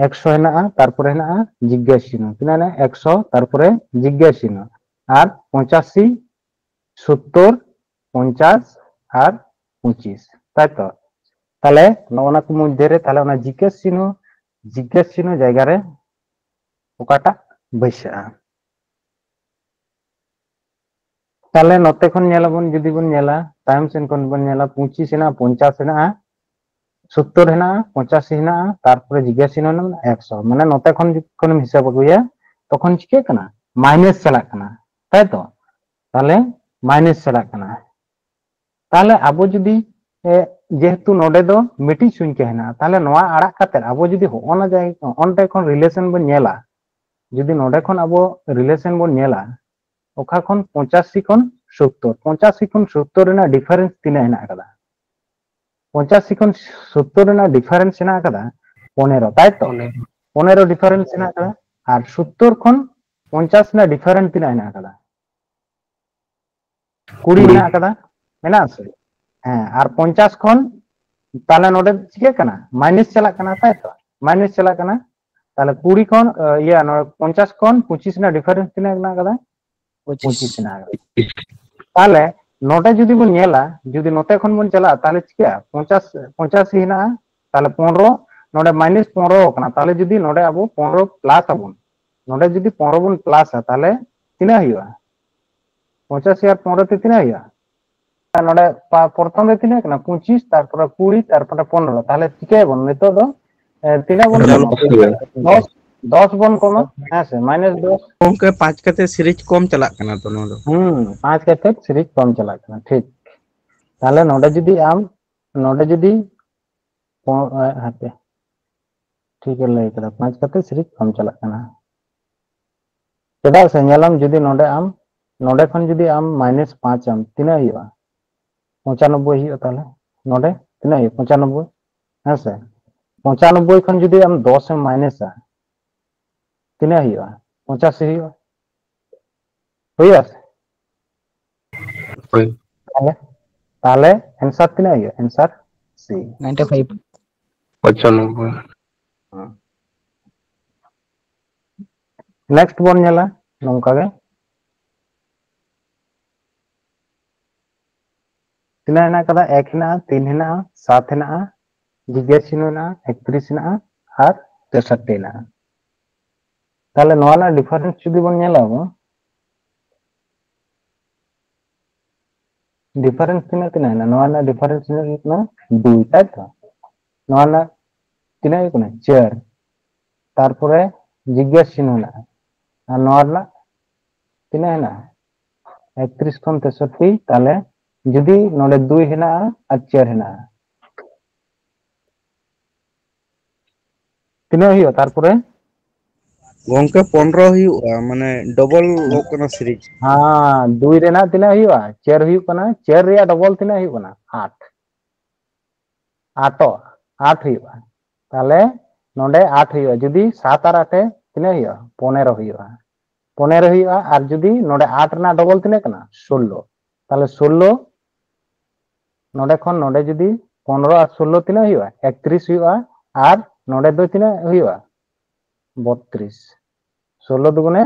ᱮᱠᱥᱚ ᱦᱮᱱᱟᱜᱼᱟ, ᱛᱟᱨᱯᱚᱨᱮ ᱦᱮᱱᱟᱜᱼᱟ ᱡᱤᱜᱽᱜᱟᱹᱥ ᱪᱤᱱᱦᱟᱹ᱾ ᱛᱤᱱᱟᱹᱜ ᱦᱮᱱᱟᱜᱼᱟ? ᱮᱠᱥᱚ, ᱛᱟᱨᱯᱚᱨᱮ ᱡᱤᱜᱽᱜᱟᱹᱥ ᱪᱤᱱᱦᱟᱹ᱾ ᱟᱨ ᱯᱚᱸᱪᱟᱥᱤ, ᱥᱳᱛᱛᱳᱨ, ᱯᱚᱧᱪᱟᱥ ᱟᱨ ᱯᱚᱸᱪᱤᱥ, ᱛᱟᱭ ᱛᱚ? ᱛᱟᱦᱞᱮ ᱱᱚᱜᱼᱚ ᱱᱟ ᱠᱚ ᱢᱚᱫᱽᱫᱷᱮ ᱨᱮ ᱛᱟᱦᱞᱮ ᱚᱱᱟ ᱡᱤᱜᱽᱜᱟᱹᱥ ᱪᱤᱱᱦᱟᱹ, ᱡᱤᱜᱽᱜᱟᱹᱥ ᱪᱤᱱᱦᱟᱹ ᱡᱟᱭᱜᱟ ᱨᱮ ᱚᱠᱟᱴᱟᱜ ᱵᱟᱹᱭᱥᱟᱹᱜᱼᱟ? ᱛᱟᱦᱞᱮ ᱱᱚᱛᱮ ᱠᱷᱚᱱ ᱧᱮᱞᱟᱵᱚᱱ, ᱡᱩᱫᱤ ᱵᱚᱱ ᱧᱮᱞᱟ, ᱛᱟᱭᱚᱢ ᱥᱮᱱ ᱠᱷᱚᱱ ᱵᱚᱱ ᱧᱮᱞᱟ, ᱯᱚᱸᱪᱤᱥ ᱦᱮᱱᱟᱜᱼᱟ, ᱯᱚᱧᱪᱟᱥ ᱦᱮᱱᱟᱜᱼᱟ, ᱥᱳᱛᱛᱳᱨ ᱦᱮᱱᱟᱜᱼᱟ, ᱯᱚᱸᱪᱟᱥᱤ ᱦᱮᱱᱟᱜᱼᱟ, ᱛᱟᱨᱯᱚᱨᱮ ᱡᱤᱜᱽᱜᱟᱹᱥ ᱪᱤᱱᱦᱟᱹ ᱦᱮᱱᱟᱜᱼᱟ ᱮᱠᱥᱚ᱾ ᱢᱟᱱᱮ ᱱᱚᱛᱮ ᱠᱷᱚᱱ ᱡᱚᱠᱷᱚᱱᱮᱢ ᱦᱤᱥᱟᱹᱵ ᱟᱹᱜᱩᱭᱟ, ᱛᱚᱠᱷᱚᱱ ᱪᱤᱠᱟᱹᱜ ᱠᱟᱱᱟ? ᱢᱟᱭᱱᱟᱥ ᱪᱟᱞᱟᱜ ᱠᱟᱱᱟ, ᱛᱟᱭ ᱛᱚ? ᱛᱟᱦᱞᱮ ᱢᱟᱭᱱᱟᱥ ᱪᱟᱞᱟᱜ ᱠᱟᱱᱟ᱾ ᱛᱟᱦᱞᱮ ᱟᱵᱚ ᱡᱩᱫᱤ, ᱮ, ᱡᱮᱦᱮᱛᱩ ᱱᱚᱰᱮ ᱫᱚ ᱢᱤᱫᱴᱤᱡ ᱥᱚᱝᱠᱷᱟ ᱦᱮᱱᱟᱜᱼᱟ, ᱛᱟᱦᱞᱮ ᱱᱚᱣᱟ ᱟᱲᱟᱜ ᱠᱟᱛᱮ ᱟᱵᱚ ᱡᱩᱫᱤ ᱦᱚᱸᱜᱼᱚ ᱱᱟ ᱡᱟᱭᱜᱟ, ᱦᱚᱸᱜᱼᱚ ᱱᱚᱰᱮ ᱠᱷᱚᱱ ᱨᱤᱞᱮᱥᱚᱱ ᱵᱚᱱ ᱧᱮᱞᱟ, ᱡᱩᱫᱤ ᱱᱚᱰᱮ ᱠᱷᱚᱱ ᱟᱵᱚ ᱨᱤᱞᱮᱥᱚᱱ ᱵᱚᱱ ᱧᱮᱞᱟ, ᱚᱠᱟ ᱠᱷᱚᱱ ᱯᱚᱸᱪᱟᱥᱤ ᱠᱷᱚᱱ ᱥᱳᱛᱛᱳᱨ, ᱯᱚᱸᱪᱟᱥᱤ ᱠᱷᱚᱱ ᱥᱳᱛᱛᱳᱨ ᱨᱮᱱᱟᱜ ᱰᱤᱯᱷᱟᱨᱮᱱᱥ ᱛᱤᱱᱟᱹᱜ ᱦᱮᱱᱟᱜ ᱟᱠᱟᱫᱟ? ᱯᱚᱸᱪᱟᱥᱤ ᱠᱷᱚᱱ ᱥᱳᱛᱛᱳᱨ ᱨᱮᱱᱟᱜ ᱰᱤᱯᱷᱟᱨᱮᱱᱥ ᱦᱮᱱᱟᱜ ᱟᱠᱟᱫᱟ ᱯᱚᱱᱮᱨᱚ, ᱛᱟᱭ ᱛᱚ? ᱯᱚᱱᱮᱨᱚ᱾ ᱯᱚᱱᱮᱨᱚ ᱰᱤᱯᱷᱟᱨᱮᱱᱥ ᱦᱮᱱᱟᱜ ᱟᱠᱟᱫᱟ᱾ ᱟᱨ ᱥᱳᱛᱛᱳᱨ ᱠᱷᱚᱱ ᱯᱚᱧᱪᱟᱥ ᱨᱮᱱᱟᱜ ᱰᱤᱯᱷᱟᱨᱮᱱᱥ ᱛᱤᱱᱟᱹᱜ ᱦᱮᱱᱟᱜ ᱟᱠᱟᱫᱟ? ᱠᱩᱲᱤ ᱠᱩᱲᱤ᱾ ᱦᱮᱱᱟᱜ ᱟᱠᱟᱫᱟ, ᱢᱮᱱᱟᱜ ᱟᱥᱮ? ᱦᱮᱸ, ᱟᱨ ᱯᱚᱧᱪᱟᱥ ᱠᱷᱚᱱ, ᱛᱟᱦᱞᱮ ᱱᱚᱰᱮ ᱪᱤᱠᱟᱹᱜ ᱠᱟᱱᱟ? ᱢᱟᱭᱱᱟᱥ ᱪᱟᱞᱟᱜ ᱠᱟᱱᱟ, ᱛᱟᱭ ᱛᱚ? ᱢᱟᱭᱱᱟᱥ ᱪᱟᱞᱟᱜ ᱠᱟᱱᱟ᱾ ᱛᱟᱦᱞᱮ ᱠᱩᱲᱤ ᱠᱷᱚᱱ, ᱤᱭᱟᱹ, ᱱᱚᱰᱮ ᱯᱚᱧᱪᱟᱥ ᱠᱷᱚᱱ ᱯᱚᱸᱪᱤᱥ ᱨᱮᱱᱟᱜ ᱰᱤᱯᱷᱟᱨᱮᱱᱥ ᱛᱤᱱᱟᱹᱜ ᱢᱮᱱᱟᱜ ᱟᱠᱟᱫᱟ? ᱯᱚᱸᱪᱤᱥ ᱢᱮᱱᱟᱜ ᱟᱠᱟᱫᱟ᱾ ᱛᱟᱦᱞᱮ ᱱᱚᱰᱮ ᱡᱩᱫᱤ ᱵᱚᱱ ᱧᱮᱞᱟ, ᱡᱩᱫᱤ ᱱᱚᱛᱮ ᱠᱷᱚᱱ ᱵᱚᱱ ᱪᱟᱞᱟᱜᱼᱟ, ᱛᱟᱦᱞᱮ ᱪᱤᱠᱟᱹᱜᱼᱟ? ᱯᱚᱧᱪᱟᱥ, ᱯᱚᱸᱪᱟᱥᱤ ᱦᱮᱱᱟᱜᱼᱟ, ᱛᱟᱦᱞᱮ ᱯᱚᱱᱨᱚ, ᱱᱚᱰᱮ ᱢᱟᱭᱱᱟᱥ ᱯᱚᱱᱨᱚ ᱠᱟᱱᱟ᱾ ᱛᱟᱦᱞᱮ ᱡᱩᱫᱤ ᱱᱚᱰᱮ ᱟᱵᱚ ᱯᱚᱱᱨᱚ ᱯᱞᱟᱥ ᱟᱵᱚᱱ, ᱱᱚᱰᱮ ᱡᱩᱫᱤ ᱯᱚᱱᱨᱚ ᱵᱚᱱ ᱯᱞᱟᱥᱟ, ᱛᱟᱦᱞᱮ ᱛᱤᱱᱟᱹᱜ ᱦᱩᱭᱩᱜᱼᱟ? ᱯᱚᱸᱪᱟᱥᱤ ᱟᱨ ᱯᱚᱱᱨᱚ ᱛᱮ ᱛᱤᱱᱟᱹᱜ ᱦᱩᱭᱩᱜᱼᱟ? ᱟᱨ ᱱᱚᱰᱮ ᱯᱟ-, ᱯᱨᱚᱛᱷᱚᱢ ᱨᱮ ᱛᱤᱱᱟᱹᱜ ᱠᱟᱱᱟ? ᱯᱚᱸᱪᱤᱥ, ᱛᱟᱨᱯᱚᱨᱮ ᱠᱩᱲᱤ, ᱛᱟᱨᱯᱚᱨᱮ ᱯᱚᱱᱨᱚ᱾ ᱛᱟᱦᱞᱮ ᱪᱤᱠᱟᱹᱭᱟᱵᱚᱱ ᱱᱤᱛᱚᱜ ᱫᱚ? ᱮ, ᱛᱤᱱᱟᱹᱜ ᱵᱚᱱ ᱠᱚᱢᱟ? ᱫᱚᱥ ᱦᱩᱭᱩᱜᱼᱟ᱾ ᱫᱚᱥ, ᱫᱚᱥ ᱵᱚᱱ ᱠᱚᱢᱟ, ᱦᱮᱸ ᱥᱮ, ᱢᱟᱭᱱᱟᱥ ᱫᱚᱥ᱾ ᱜᱚᱝᱠᱮ, ᱯᱟᱸᱪ ᱠᱟᱛᱮ ᱥᱤᱨᱤᱡᱽ ᱠᱚᱢ ᱪᱟᱞᱟᱜ ᱠᱟᱱᱟ ᱛᱚ ᱱᱚᱣᱟ ᱫᱚ᱾ ᱦᱩᱸ, ᱯᱟᱸᱪ ᱠᱟᱛᱮ ᱥᱤᱨᱤᱡᱽ ᱠᱚᱢ ᱪᱟᱞᱟᱜ ᱠᱟᱱᱟ, ᱴᱷᱤᱠ᱾ ᱛᱟᱦᱞᱮ ᱱᱚᱰᱮ ᱡᱩᱫᱤ ᱟᱢ, ᱱᱚᱰᱮ ᱡᱩᱫᱤ ᱯᱚ-, ᱮ, ᱦᱟᱯᱮ, ᱴᱷᱤᱠ ᱮ ᱞᱟᱹᱭ ᱠᱟᱫᱟ, ᱯᱟᱸᱪ ᱠᱟᱛᱮ ᱥᱤᱨᱤᱡᱽ ᱠᱚᱢ ᱪᱟᱞᱟᱜ ᱠᱟᱱᱟ᱾ ᱪᱮᱫᱟᱜ ᱥᱮ ᱧᱮᱞᱟᱢ, ᱡᱩᱫᱤ ᱱᱚᱰᱮ ᱟᱢ, ᱱᱚᱰᱮ ᱠᱷᱚᱱ ᱡᱩᱫᱤ ᱟᱢ ᱢᱟᱭᱱᱟᱥ ᱯᱟᱸᱪ ᱟᱢ, ᱛᱤᱱᱟᱹᱜ ᱦᱩᱭᱩᱜᱼᱟ? ᱯᱚᱸᱪᱟᱱᱚᱵᱵᱳᱭ ᱦᱩᱭᱩᱜᱼᱟ᱾ ᱛᱟᱦᱞᱮ ᱱᱚᱰᱮ ᱛᱤᱱᱟᱹᱜ ᱦᱩᱭᱩᱜᱼᱟ? ᱯᱚᱸᱪᱟᱱᱚᱵᱵᱳᱭ, ᱦᱮᱸ ᱥᱮ? ᱯᱚᱸᱪᱟᱱᱚᱵᱵᱳᱭ ᱠᱷᱚᱱ ᱡᱩᱫᱤ ᱟᱢ ᱫᱚᱥ ᱮᱢ ᱢᱟᱭᱱᱟᱥᱟ, ᱛᱤᱱᱟᱹᱜ ᱦᱩᱭᱩᱜᱼᱟ? ᱯᱚᱸᱪᱟᱥᱤ ᱦᱩᱭᱩᱜᱼᱟ᱾ ᱦᱩᱭᱩᱜᱼᱟ ᱥᱮ? ᱦᱳᱭ᱾ ᱛᱟᱦᱞᱮ, ᱛᱟᱦᱞᱮ ᱮᱱᱥᱟᱨ ᱛᱤᱱᱟᱹᱜ ᱦᱩᱭᱩᱜᱼᱟ? Answer C. Ninety five. ᱯᱚᱸᱪᱟᱱᱚᱵᱵᱳᱭ᱾ ᱦᱮᱸ᱾ ᱱᱮᱠᱥᱴ ᱵᱚᱱ ᱧᱮᱞᱟ ᱱᱚᱝᱠᱟ ᱜᱮ, ᱛᱤᱱᱟᱹᱜ ᱦᱮᱱᱟᱜ ᱠᱟᱫᱟ? ᱮᱠ ᱦᱮᱱᱟᱜᱼᱟ, ᱛᱤᱱ ᱦᱮᱱᱟᱜᱼᱟ, ᱥᱟᱛ ᱦᱮᱱᱟᱜᱼᱟ, ᱡᱤᱜᱽᱜᱟᱹ ᱪᱤᱱᱦᱟᱹ ᱦᱮᱱᱟᱜᱼᱟ, ᱮᱠᱛᱨᱤᱥ ᱦᱮᱱᱟᱜᱼᱟ ᱟᱨ ᱛᱮᱥᱚᱴᱴᱤ ᱦᱮᱱᱟᱜᱼᱟ᱾ ᱛᱟᱦᱚᱞᱮ ᱱᱚᱣᱟ ᱨᱮᱱᱟᱜ ᱰᱤᱯᱷᱟᱨᱮᱱᱥ ᱡᱩᱫᱤ ᱵᱚᱱ ᱧᱮᱞᱟ ᱟᱵᱚ, ᱰᱤᱯᱷᱟᱨᱮᱱᱥ ᱛᱤᱱᱟᱹᱜ ᱛᱤᱱᱟᱹᱜ ᱦᱮᱱᱟᱜᱼᱟ? ᱱᱚᱣᱟ ᱨᱮᱱᱟᱜ ᱰᱤᱯᱷᱟᱨᱮᱱᱥ ᱦᱩᱭᱩᱜ ᱠᱟᱱᱟ ᱫᱩᱭ, ᱛᱟᱭ ᱛᱚ? ᱱᱚᱣᱟ ᱨᱮᱱᱟᱜ ᱛᱤᱱᱟᱹᱜ ᱦᱩᱭᱩᱜ ᱠᱟᱱᱟ? ᱪᱟᱨ᱾ ᱛᱟᱨᱯᱚᱨᱮ ᱡᱤᱜᱽᱜᱟᱹᱥ ᱪᱤᱱᱦᱟᱹ ᱦᱮᱱᱟᱜᱼᱟ᱾ ᱟᱨ ᱱᱚᱣᱟ ᱨᱮᱱᱟᱜ ᱛᱤᱱᱟᱹᱜ ᱦᱮᱱᱟᱜᱼᱟ? ᱮᱠᱛᱨᱤᱥ ᱠᱷᱚᱱ ᱛᱮᱥᱚᱴᱴᱤ᱾ ᱛᱟᱦᱚᱞᱮ ᱡᱩᱫᱤ ᱱᱚᱰᱮ ᱫᱩᱭ ᱦᱮᱱᱟᱜᱼᱟ ᱟᱨ ᱪᱟᱨ ᱦᱮᱱᱟᱜᱼᱟ, ᱛᱤᱱᱟᱹᱜ ᱦᱩᱭᱩᱜᱼᱟ ᱛᱟᱨᱯᱚᱨᱮ? ᱜᱚᱝᱠᱮ, ᱯᱚᱱᱨᱚ ᱦᱩᱭᱩᱜᱼᱟ, ᱢᱟᱱᱮ ᱰᱚᱵᱚᱞ ᱚᱜ ᱠᱟᱱᱟ ᱥᱤᱨᱤᱡᱽ᱾ ᱦᱮᱸ, ᱫᱩᱭ ᱨᱮᱱᱟᱜ ᱛᱤᱱᱟᱹᱜ ᱦᱩᱭᱩᱜᱼᱟ? ᱪᱟᱨ ᱦᱩᱭᱩᱜ ᱠᱟᱱᱟ᱾ ᱪᱟᱨ ᱨᱮᱭᱟᱜ ᱰᱚᱵᱚᱞ ᱛᱤᱱᱟᱹᱜ ᱦᱩᱭᱩᱜ ᱠᱟᱱᱟ? ᱟᱴ᱾ ᱟᱴᱚᱜ, ᱟᱴ ᱦᱩᱭᱩᱜᱼᱟ᱾ ᱛᱟᱦᱞᱮ ᱱᱚᱰᱮ ᱟᱴ ᱦᱩᱭᱩᱜᱼᱟ᱾ ᱡᱩᱫᱤ ᱥᱟᱛ ᱟᱨ ᱟᱴᱮ ᱛᱤᱱᱟᱹᱜ ᱦᱩᱭᱩᱜᱼᱟ? ᱯᱚᱱᱮᱨᱚ ᱦᱩᱭᱩᱜᱼᱟ᱾ ᱯᱚᱱᱮᱨᱚ ᱦᱩᱭᱩᱜᱼᱟ᱾ ᱟᱨ ᱡᱩᱫᱤ ᱱᱚᱰᱮ ᱟᱴ ᱨᱮᱱᱟᱜ ᱰᱚᱵᱚᱞ ᱛᱤᱱᱟᱹᱜ ᱠᱟᱱᱟ? ᱥᱳᱞᱞᱳ᱾ ᱛᱟᱦᱞᱮ ᱥᱳᱞᱞᱳ, ᱱᱚᱰᱮ ᱠᱷᱚᱱ ᱱᱚᱰᱮ ᱡᱩᱫᱤ ᱯᱚᱱᱨᱚ ᱟᱨ ᱥᱳᱞᱞᱳ ᱛᱤᱱᱟᱹᱜ ᱦᱩᱭᱩᱜᱼᱟ? ᱮᱠᱛᱨᱤᱥ ᱦᱩᱭᱩᱜᱼᱟ᱾ ᱟᱨ ᱱᱚᱰᱮ ᱫᱚ ᱛᱤᱱᱟᱹᱜ ᱦᱩᱭᱩᱜᱼᱟ? ᱵᱚᱛᱛᱨᱤᱥ᱾ ᱥᱳᱞᱞᱳ ᱫᱩᱜᱩᱱᱮ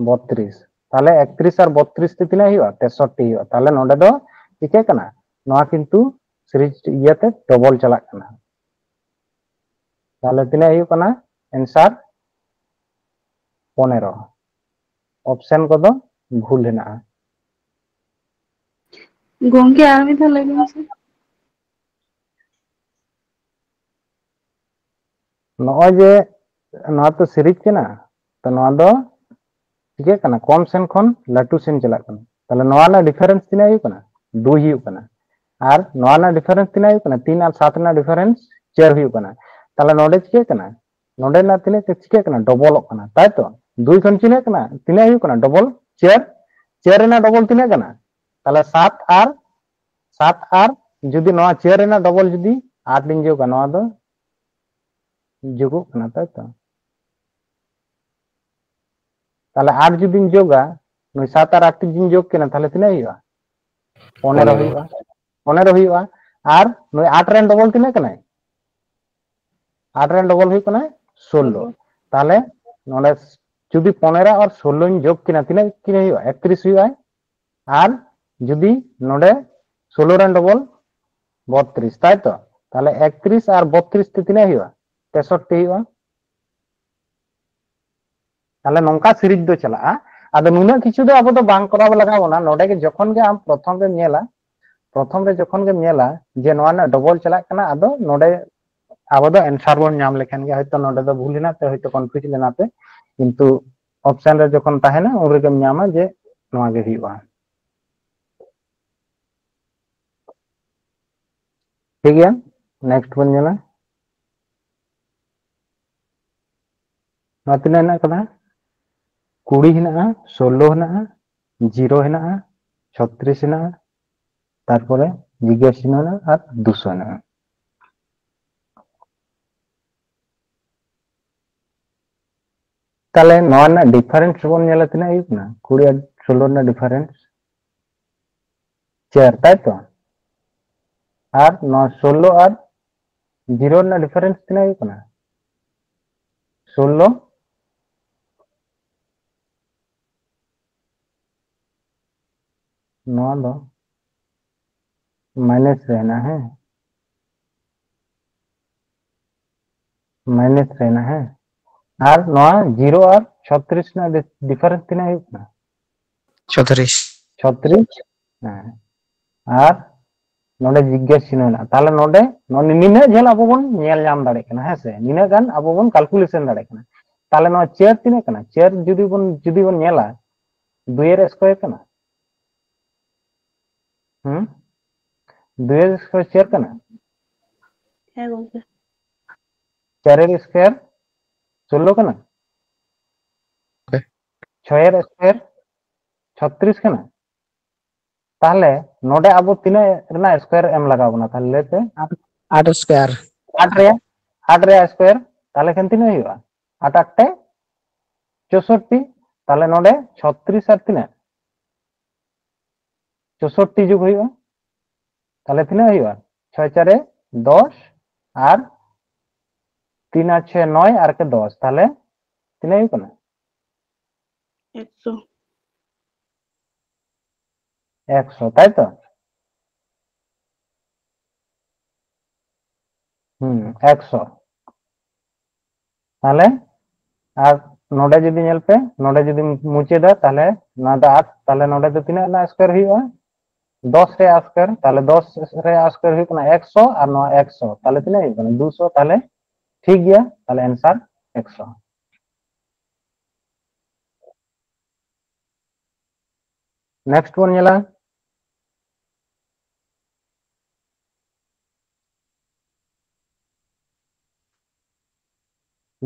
ᱵᱚᱛᱛᱨᱤᱥ᱾ ᱛᱟᱦᱞᱮ ᱮᱠᱛᱨᱤᱥ ᱟᱨ ᱵᱚᱛᱛᱨᱤᱥ ᱛᱮ ᱛᱤᱱᱟᱹᱜ ᱦᱩᱭᱩᱜᱼᱟ? ᱛᱮᱥᱚᱴᱴᱤ ᱦᱩᱭᱩᱜᱼᱟ᱾ ᱛᱟᱦᱞᱮ ᱱᱚᱰᱮ ᱫᱚ ᱪᱤᱠᱟᱹᱜ ᱠᱟᱱᱟ? ᱱᱚᱣᱟ ᱠᱤᱱᱛᱩ ᱥᱤᱨᱤᱡᱽ ᱤᱭᱟᱹᱛᱮ ᱰᱚᱵᱚᱞ ᱪᱟᱞᱟᱜ ᱠᱟᱱᱟ᱾ ᱛᱟᱦᱞᱮ ᱛᱤᱱᱟᱹᱜ ᱦᱩᱭᱩᱜ ᱠᱟᱱᱟ? ᱮᱱᱥᱟᱨ ᱯᱚᱱᱮᱨᱚ᱾ ᱚᱯᱥᱮᱱ ᱠᱚᱫᱚ ᱵᱷᱩᱞ ᱦᱮᱱᱟᱜᱼᱟ᱾ ᱜᱚᱝᱠᱮ, ᱟᱨ ᱢᱤᱫ ᱫᱷᱟᱣ ᱞᱟᱹᱭ ᱵᱤᱱ ᱥᱮ᱾ ᱱᱚᱜᱼᱚᱭ ᱡᱮ ᱱᱚᱣᱟ ᱛᱚ ᱥᱤᱨᱤᱡᱽ ᱠᱟᱱᱟ, ᱛᱚ ᱱᱚᱣᱟ ᱫᱚ ᱪᱤᱠᱟᱹᱜ ᱠᱟᱱᱟ? ᱠᱚᱢ ᱥᱮᱱ ᱠᱷᱚᱱ ᱞᱟᱹᱴᱩ ᱥᱮᱱ ᱪᱟᱞᱟᱜ ᱠᱟᱱᱟ᱾ ᱛᱟᱦᱞᱮ ᱱᱚᱣᱟ ᱨᱮᱱᱟᱜ ᱰᱤᱯᱷᱟᱨᱮᱱᱥ ᱛᱤᱱᱟᱹᱜ ᱦᱩᱭᱩᱜ ᱠᱟᱱᱟ? ᱫᱩᱭ ᱦᱩᱭᱩᱜ ᱠᱟᱱᱟ᱾ ᱟᱨ ᱱᱚᱣᱟ ᱨᱮᱱᱟᱜ ᱰᱤᱯᱷᱟᱨᱮᱱᱥ ᱛᱤᱱᱟᱹᱜ ᱦᱩᱭᱩᱜ ᱠᱟᱱᱟ? ᱛᱤᱱ ᱟᱨ ᱥᱟᱛ ᱨᱮᱱᱟᱜ ᱰᱤᱯᱷᱟᱨᱮᱱᱥ ᱪᱟᱨ ᱦᱩᱭᱩᱜ ᱠᱟᱱᱟ᱾ ᱛᱟᱦᱞᱮ ᱱᱚᱰᱮ ᱪᱤᱠᱟᱹᱜ ᱠᱟᱱᱟ? ᱱᱚᱰᱮ ᱨᱮᱱᱟᱜ ᱛᱤᱱᱟᱹᱜ ᱪᱤᱠᱟᱹᱜ ᱠᱟᱱᱟ? ᱰᱚᱵᱚᱞᱚᱜ ᱠᱟᱱᱟ, ᱛᱟᱭ ᱛᱚ? ᱫᱩᱭ ᱠᱷᱚᱱ ᱪᱤᱱᱟᱹᱜ ᱠᱟᱱᱟ? ᱛᱤᱱᱟᱹᱜ ᱦᱩᱭᱩᱜ ᱠᱟᱱᱟ? ᱰᱚᱵᱚᱞ ᱪᱟᱨ᱾ ᱪᱟᱨ ᱨᱮᱱᱟᱜ ᱰᱚᱵᱚᱞ ᱛᱤᱱᱟᱹᱜ ᱠᱟᱱᱟ? ᱛᱟᱦᱞᱮ ᱥᱟᱛ ᱟᱨ ᱥᱟᱛ ᱟᱨ ᱡᱩᱫᱤ ᱱᱚᱣᱟ ᱪᱟᱨ ᱨᱮᱱᱟᱜ ᱰᱚᱵᱚᱞ ᱡᱩᱫᱤ ᱟᱴ ᱤᱧ ᱡᱳᱜᱟ, ᱱᱚᱣᱟ ᱫᱚ ᱡᱳᱜᱚᱜ ᱠᱟᱱᱟ, ᱛᱟᱭ ᱛᱚ? ᱛᱟᱦᱞᱮ ᱟᱴ ᱡᱩᱫᱤᱧ ᱡᱳᱜᱟ, ᱱᱩᱭ ᱥᱟᱛ ᱟᱨ ᱟᱴ ᱡᱩᱫᱤᱧ ᱡᱳᱜ ᱠᱤᱱᱟ, ᱛᱟᱦᱞᱮ ᱛᱤᱱᱟᱹᱜ ᱦᱩᱭᱩᱜᱼᱟ? ᱯᱚᱱᱮᱨᱚ ᱦᱩᱭᱩᱜᱼᱟ᱾ ᱯᱚᱱᱮᱨᱚ ᱦᱩᱭᱩᱜᱼᱟ᱾ ᱟᱨ ᱱᱩᱭ ᱟᱴ ᱨᱮᱱ ᱰᱚᱵᱚᱞ ᱛᱤᱱᱟᱹᱜ ᱠᱟᱱᱟᱭ? ᱟᱴ ᱨᱮᱱ ᱰᱚᱵᱚᱞ ᱦᱩᱭᱩᱜ ᱠᱟᱱᱟᱭ ᱥᱳᱞᱞᱳ᱾ ᱛᱟᱦᱞᱮ ᱱᱚᱰᱮ ᱡᱩᱫᱤ ᱯᱚᱱᱮᱨᱚ ᱟᱨ ᱥᱳᱞᱳᱧ ᱡᱳᱜᱽ ᱠᱤᱱᱟ, ᱛᱤᱱᱟᱹᱜ ᱠᱤᱱ ᱦᱩᱭᱩᱜᱼᱟ? ᱮᱠᱛᱨᱤᱥ ᱦᱩᱭᱩᱜᱼᱟ᱾ ᱟᱨ ᱡᱩᱫᱤ ᱱᱚᱰᱮ ᱥᱳᱞᱳ ᱨᱮᱱ ᱰᱚᱵᱚᱞ ᱵᱚᱛᱛᱨᱤᱥ, ᱛᱟᱭ ᱛᱚ? ᱛᱟᱦᱞᱮ ᱮᱠᱛᱨᱤᱥ ᱟᱨ ᱵᱚᱛᱛᱨᱤᱥ ᱛᱮ ᱛᱤᱱᱟᱹᱜ ᱦᱩᱭᱩᱜᱼᱟ? ᱛᱮᱥᱚᱴᱴᱤ ᱦᱩᱭᱩᱜᱼᱟ᱾ ᱛᱟᱦᱞᱮ ᱱᱚᱝᱠᱟ ᱥᱤᱨᱤᱡᱽ ᱫᱚ ᱪᱟᱞᱟᱜᱼᱟ᱾ ᱟᱫᱚ ᱱᱩᱱᱟᱹᱜ ᱠᱤᱪᱷᱩ ᱫᱚ ᱟᱵᱚ ᱫᱚ ᱵᱟᱝ ᱠᱚᱨᱟᱣ ᱞᱟᱜᱟᱣ ᱵᱚᱱᱟ᱾ ᱱᱚᱰᱮ ᱜᱮ ᱡᱚᱠᱷᱚᱱ ᱜᱮ ᱟᱢ ᱯᱨᱚᱛᱷᱚᱢ ᱨᱮᱢ ᱧᱮᱞᱟ, ᱯᱨᱚᱛᱷᱚᱢ ᱨᱮ ᱡᱚᱠᱷᱚᱱ ᱜᱮᱢ ᱧᱮᱞᱟ ᱡᱮ ᱱᱚᱣᱟ ᱨᱮᱱᱟᱜ ᱰᱚᱵᱚᱞ ᱪᱟᱞᱟᱜ ᱠᱟᱱᱟ, ᱟᱫᱚ ᱱᱚᱰᱮ ᱟᱵᱚ ᱫᱚ ᱮᱱᱥᱟᱨ ᱵᱚᱱ ᱧᱟᱢ ᱞᱮᱠᱷᱟᱱ ᱜᱮ, ᱦᱚᱭᱛᱚ ᱱᱚᱰᱮ ᱫᱚ ᱵᱷᱩᱞ ᱮᱱᱟ ᱛᱮ, ᱦᱚᱭᱛᱚ ᱠᱚᱱᱯᱷᱤᱭᱩᱡᱽ ᱞᱮᱱᱟ ᱯᱮ, ᱠᱤᱱᱛᱩ ᱚᱯᱥᱮᱱ ᱨᱮ ᱡᱚᱠᱷᱚᱱ ᱛᱟᱦᱮᱱᱟ, ᱩᱱ ᱨᱮᱜᱮᱢ ᱧᱟᱢᱟ ᱡᱮ ᱱᱚᱣᱟ ᱜᱮ ᱦᱩᱭᱩᱜᱼᱟ᱾ ᱴᱷᱤᱠ ᱜᱮᱭᱟ, ᱱᱮᱠᱥᱴ ᱵᱚᱱ ᱧᱮᱞᱟ᱾ ᱱᱚᱣᱟ ᱛᱤᱱᱟᱹᱜ ᱦᱮᱱᱟᱜ ᱠᱟᱫᱟ? ᱠᱩᱲᱤ ᱦᱮᱱᱟᱜᱼᱟ, ᱥᱳᱞᱞᱳ ᱦᱮᱱᱟᱜᱼᱟ, ᱡᱤᱨᱳ ᱦᱮᱱᱟᱜᱼᱟ, ᱪᱷᱚᱛᱨᱤᱥ ᱦᱮᱱᱟᱜᱼᱟ, ᱛᱟᱨᱯᱚᱨᱮ ᱡᱤᱜᱽᱜᱟᱹᱥ ᱪᱤᱱᱦᱟᱹ ᱦᱮᱱᱟᱜᱼᱟ ᱟᱨ ᱫᱩᱥᱚ ᱦᱮᱱᱟᱜᱼᱟ᱾ ᱛᱟᱦᱞᱮ ᱱᱚᱣᱟ ᱨᱮᱱᱟᱜ ᱰᱤᱯᱷᱟᱨᱮᱱᱥ ᱵᱚᱱ ᱧᱮᱞᱟ, ᱛᱤᱱᱟᱹᱜ ᱦᱩᱭᱩᱜ ᱠᱟᱱᱟ? ᱠᱩᱲᱤ ᱟᱨ ᱥᱳᱞᱞᱳ ᱨᱮᱱᱟᱜ ᱰᱤᱯᱷᱟᱨᱮᱱᱥ ᱪᱟᱨ, ᱛᱟᱭ ᱛᱚ? ᱟᱨ ᱱᱚᱣᱟ ᱥᱳᱞᱞᱳ ᱟᱨ ᱡᱤᱨᱳ ᱨᱮᱱᱟᱜ ᱰᱤᱯᱷᱟᱨᱮᱱᱥ ᱛᱤᱱᱟᱹᱜ ᱦᱩᱭᱩᱜ ᱠᱟᱱᱟ? ᱥᱳᱞᱞᱳ᱾ ᱱᱚᱣᱟ ᱫᱚ ᱢᱟᱭᱱᱟᱥ ᱨᱮ ᱦᱮᱱᱟᱜᱼᱟ, ᱦᱮᱸ, ᱢᱟᱭᱱᱟᱥ ᱨᱮ ᱦᱮᱱᱟᱜᱼᱟ, ᱦᱮᱸ᱾ ᱟᱨ ᱱᱚᱣᱟ ᱡᱤᱨᱳ ᱟᱨ ᱪᱷᱚᱛᱨᱤᱥ ᱨᱮᱱᱟᱜ ᱰᱤᱯᱷᱟᱨᱮᱱᱥ ᱛᱤᱱᱟᱹᱜ ᱦᱩᱭᱩᱜ ᱠᱟᱱᱟ? ᱪᱷᱚᱛᱨᱤᱥ᱾ ᱪᱷᱚᱛᱨᱤᱥ᱾ ᱦᱮᱸ᱾ ᱟᱨ ᱱᱚᱰᱮ ᱡᱤᱜᱽᱜᱟᱹᱥ ᱪᱤᱱᱦᱟᱹ ᱢᱮᱱᱟᱜᱼᱟ᱾ ᱛᱟᱦᱞᱮ ᱱᱚᱰᱮ ᱱᱚ-, ᱱᱤᱱᱟᱹᱜ ᱡᱷᱟᱹᱞ ᱟᱵᱚ ᱵᱚᱱ ᱧᱮᱞ ᱧᱟᱢ ᱫᱟᱲᱮᱭᱟᱜ ᱠᱟᱱᱟ, ᱦᱮᱸ ᱥᱮ? ᱱᱤᱱᱟᱹᱜ ᱜᱟᱱ ᱟᱵᱚ ᱵᱚᱱ ᱠᱟᱞᱠᱩᱞᱮᱥᱚᱱ ᱫᱟᱲᱮᱭᱟᱜ ᱠᱟᱱᱟ᱾ ᱛᱟᱦᱞᱮ ᱱᱚᱣᱟ ᱪᱟᱨ ᱛᱤᱱᱟᱹᱜ ᱠᱟᱱᱟ? ᱪᱟᱨ ᱡᱩᱫᱤ ᱵᱚᱱ, ᱡᱩᱫᱤ ᱵᱚᱱ ᱧᱮᱞᱟ, ᱫᱩᱭ ᱮᱨ ᱥᱠᱚᱭᱟᱨ ᱠᱟᱱᱟ? ᱦᱩᱸ? ᱫᱩᱭ ᱮᱨ ᱥᱠᱚᱭᱟᱨ ᱪᱟᱨ ᱠᱟᱱᱟ? ᱦᱮᱸ ᱜᱚᱝᱠᱮ᱾ ᱪᱟᱨ ᱮᱨ ᱥᱠᱚᱭᱟᱨ ᱥᱳᱞᱞᱳ ᱠᱟᱱᱟ? ᱦᱮᱸ᱾ ᱪᱷᱚᱭ ᱮᱨ ᱥᱠᱚᱭᱟᱨ ᱪᱷᱚᱛᱨᱤᱥ ᱠᱟᱱᱟ? ᱛᱟᱦᱞᱮ ᱱᱚᱰᱮ ᱟᱵᱚ ᱛᱤᱱᱟᱹᱜ ᱨᱮᱱᱟᱜ ᱥᱠᱚᱭᱟᱨ ᱮᱢ ᱞᱟᱜᱟᱣ ᱵᱚᱱᱟ? ᱛᱟᱦᱞᱮ ᱞᱟᱹᱭ ᱯᱮ᱾ ᱟᱴ ᱥᱠᱚᱭᱟᱨ᱾ ᱟᱴ ᱨᱮᱭᱟᱜ, ᱟᱴ ᱨᱮᱭᱟᱜ ᱥᱠᱚᱭᱟᱨ, ᱛᱟᱦᱞᱮ ᱠᱷᱟᱱ ᱛᱤᱱᱟᱹᱜ ᱦᱩᱭᱩᱜᱼᱟ? ᱟᱴ ᱟᱴ ᱛᱮ ᱪᱳᱥᱳᱴᱴᱤ᱾ ᱛᱟᱦᱞᱮ ᱱᱚᱰᱮ ᱪᱷᱚᱛᱨᱤᱥ ᱟᱨ ᱛᱤᱱᱟᱹᱜ? ᱪᱳᱥᱳᱴᱴᱤ ᱡᱳᱜᱽ ᱦᱩᱭᱩᱜᱼᱟ᱾ ᱛᱟᱦᱞᱮ ᱛᱤᱱᱟᱹᱜ ᱦᱩᱭᱩᱜᱼᱟ? ᱪᱷᱚᱭ ᱪᱟᱨᱮ ᱫᱚᱥ ᱟᱨ ᱛᱤᱱ ᱟᱨ ᱪᱷᱚᱭ ᱱᱚᱭ ᱟᱨ ᱠᱮ ᱫᱚᱥ᱾ ᱛᱟᱦᱞᱮ ᱛᱤᱱᱟᱹᱜ ᱦᱩᱭᱩᱜ ᱠᱟᱱᱟ? ᱮᱠᱥᱚ᱾ ᱮᱠᱥᱚ, ᱛᱟᱭ ᱛᱚ? ᱦᱩᱸ, ᱮᱠᱥᱚ᱾ ᱛᱟᱦᱞᱮ ᱟᱨ ᱱᱚᱰᱮ ᱡᱩᱫᱤ ᱧᱮᱞ ᱯᱮ, ᱱᱚᱰᱮ ᱡᱩᱫᱤ ᱢᱩᱪᱟᱹᱫᱟ, ᱛᱟᱦᱞᱮ ᱱᱚᱣᱟ ᱫᱚ ᱟᱴ, ᱛᱟᱦᱞᱮ ᱱᱚᱰᱮ ᱫᱚ ᱛᱤᱱᱟᱹᱜ ᱨᱮᱱᱟᱜ ᱥᱠᱚᱭᱟᱨ ᱦᱩᱭᱩᱜᱼᱟ? ᱫᱚᱥ ᱨᱮᱭᱟᱜ ᱥᱠᱚᱭᱟᱨ, ᱛᱟᱦᱞᱮ ᱫᱚᱥ ᱨᱮᱭᱟᱜ ᱥᱠᱚᱭᱟᱨ ᱦᱩᱭᱩᱜ ᱠᱟᱱᱟ ᱮᱠᱥᱚ ᱟᱨ ᱱᱚᱣᱟ ᱮᱠᱥᱚ, ᱛᱟᱦᱞᱮ ᱛᱤᱱᱟᱹᱜ ᱦᱩᱭᱩᱜ ᱠᱟᱱᱟ? ᱫᱩᱥᱚ, ᱛᱟᱦᱞᱮ ᱴᱷᱤᱠ ᱜᱮᱭᱟ, ᱛᱟᱦᱞᱮ ᱮᱱᱥᱟᱨ ᱮᱠᱥᱚ᱾ ᱱᱮᱠᱥᱴ ᱵᱚᱱ ᱧᱮᱞᱟ,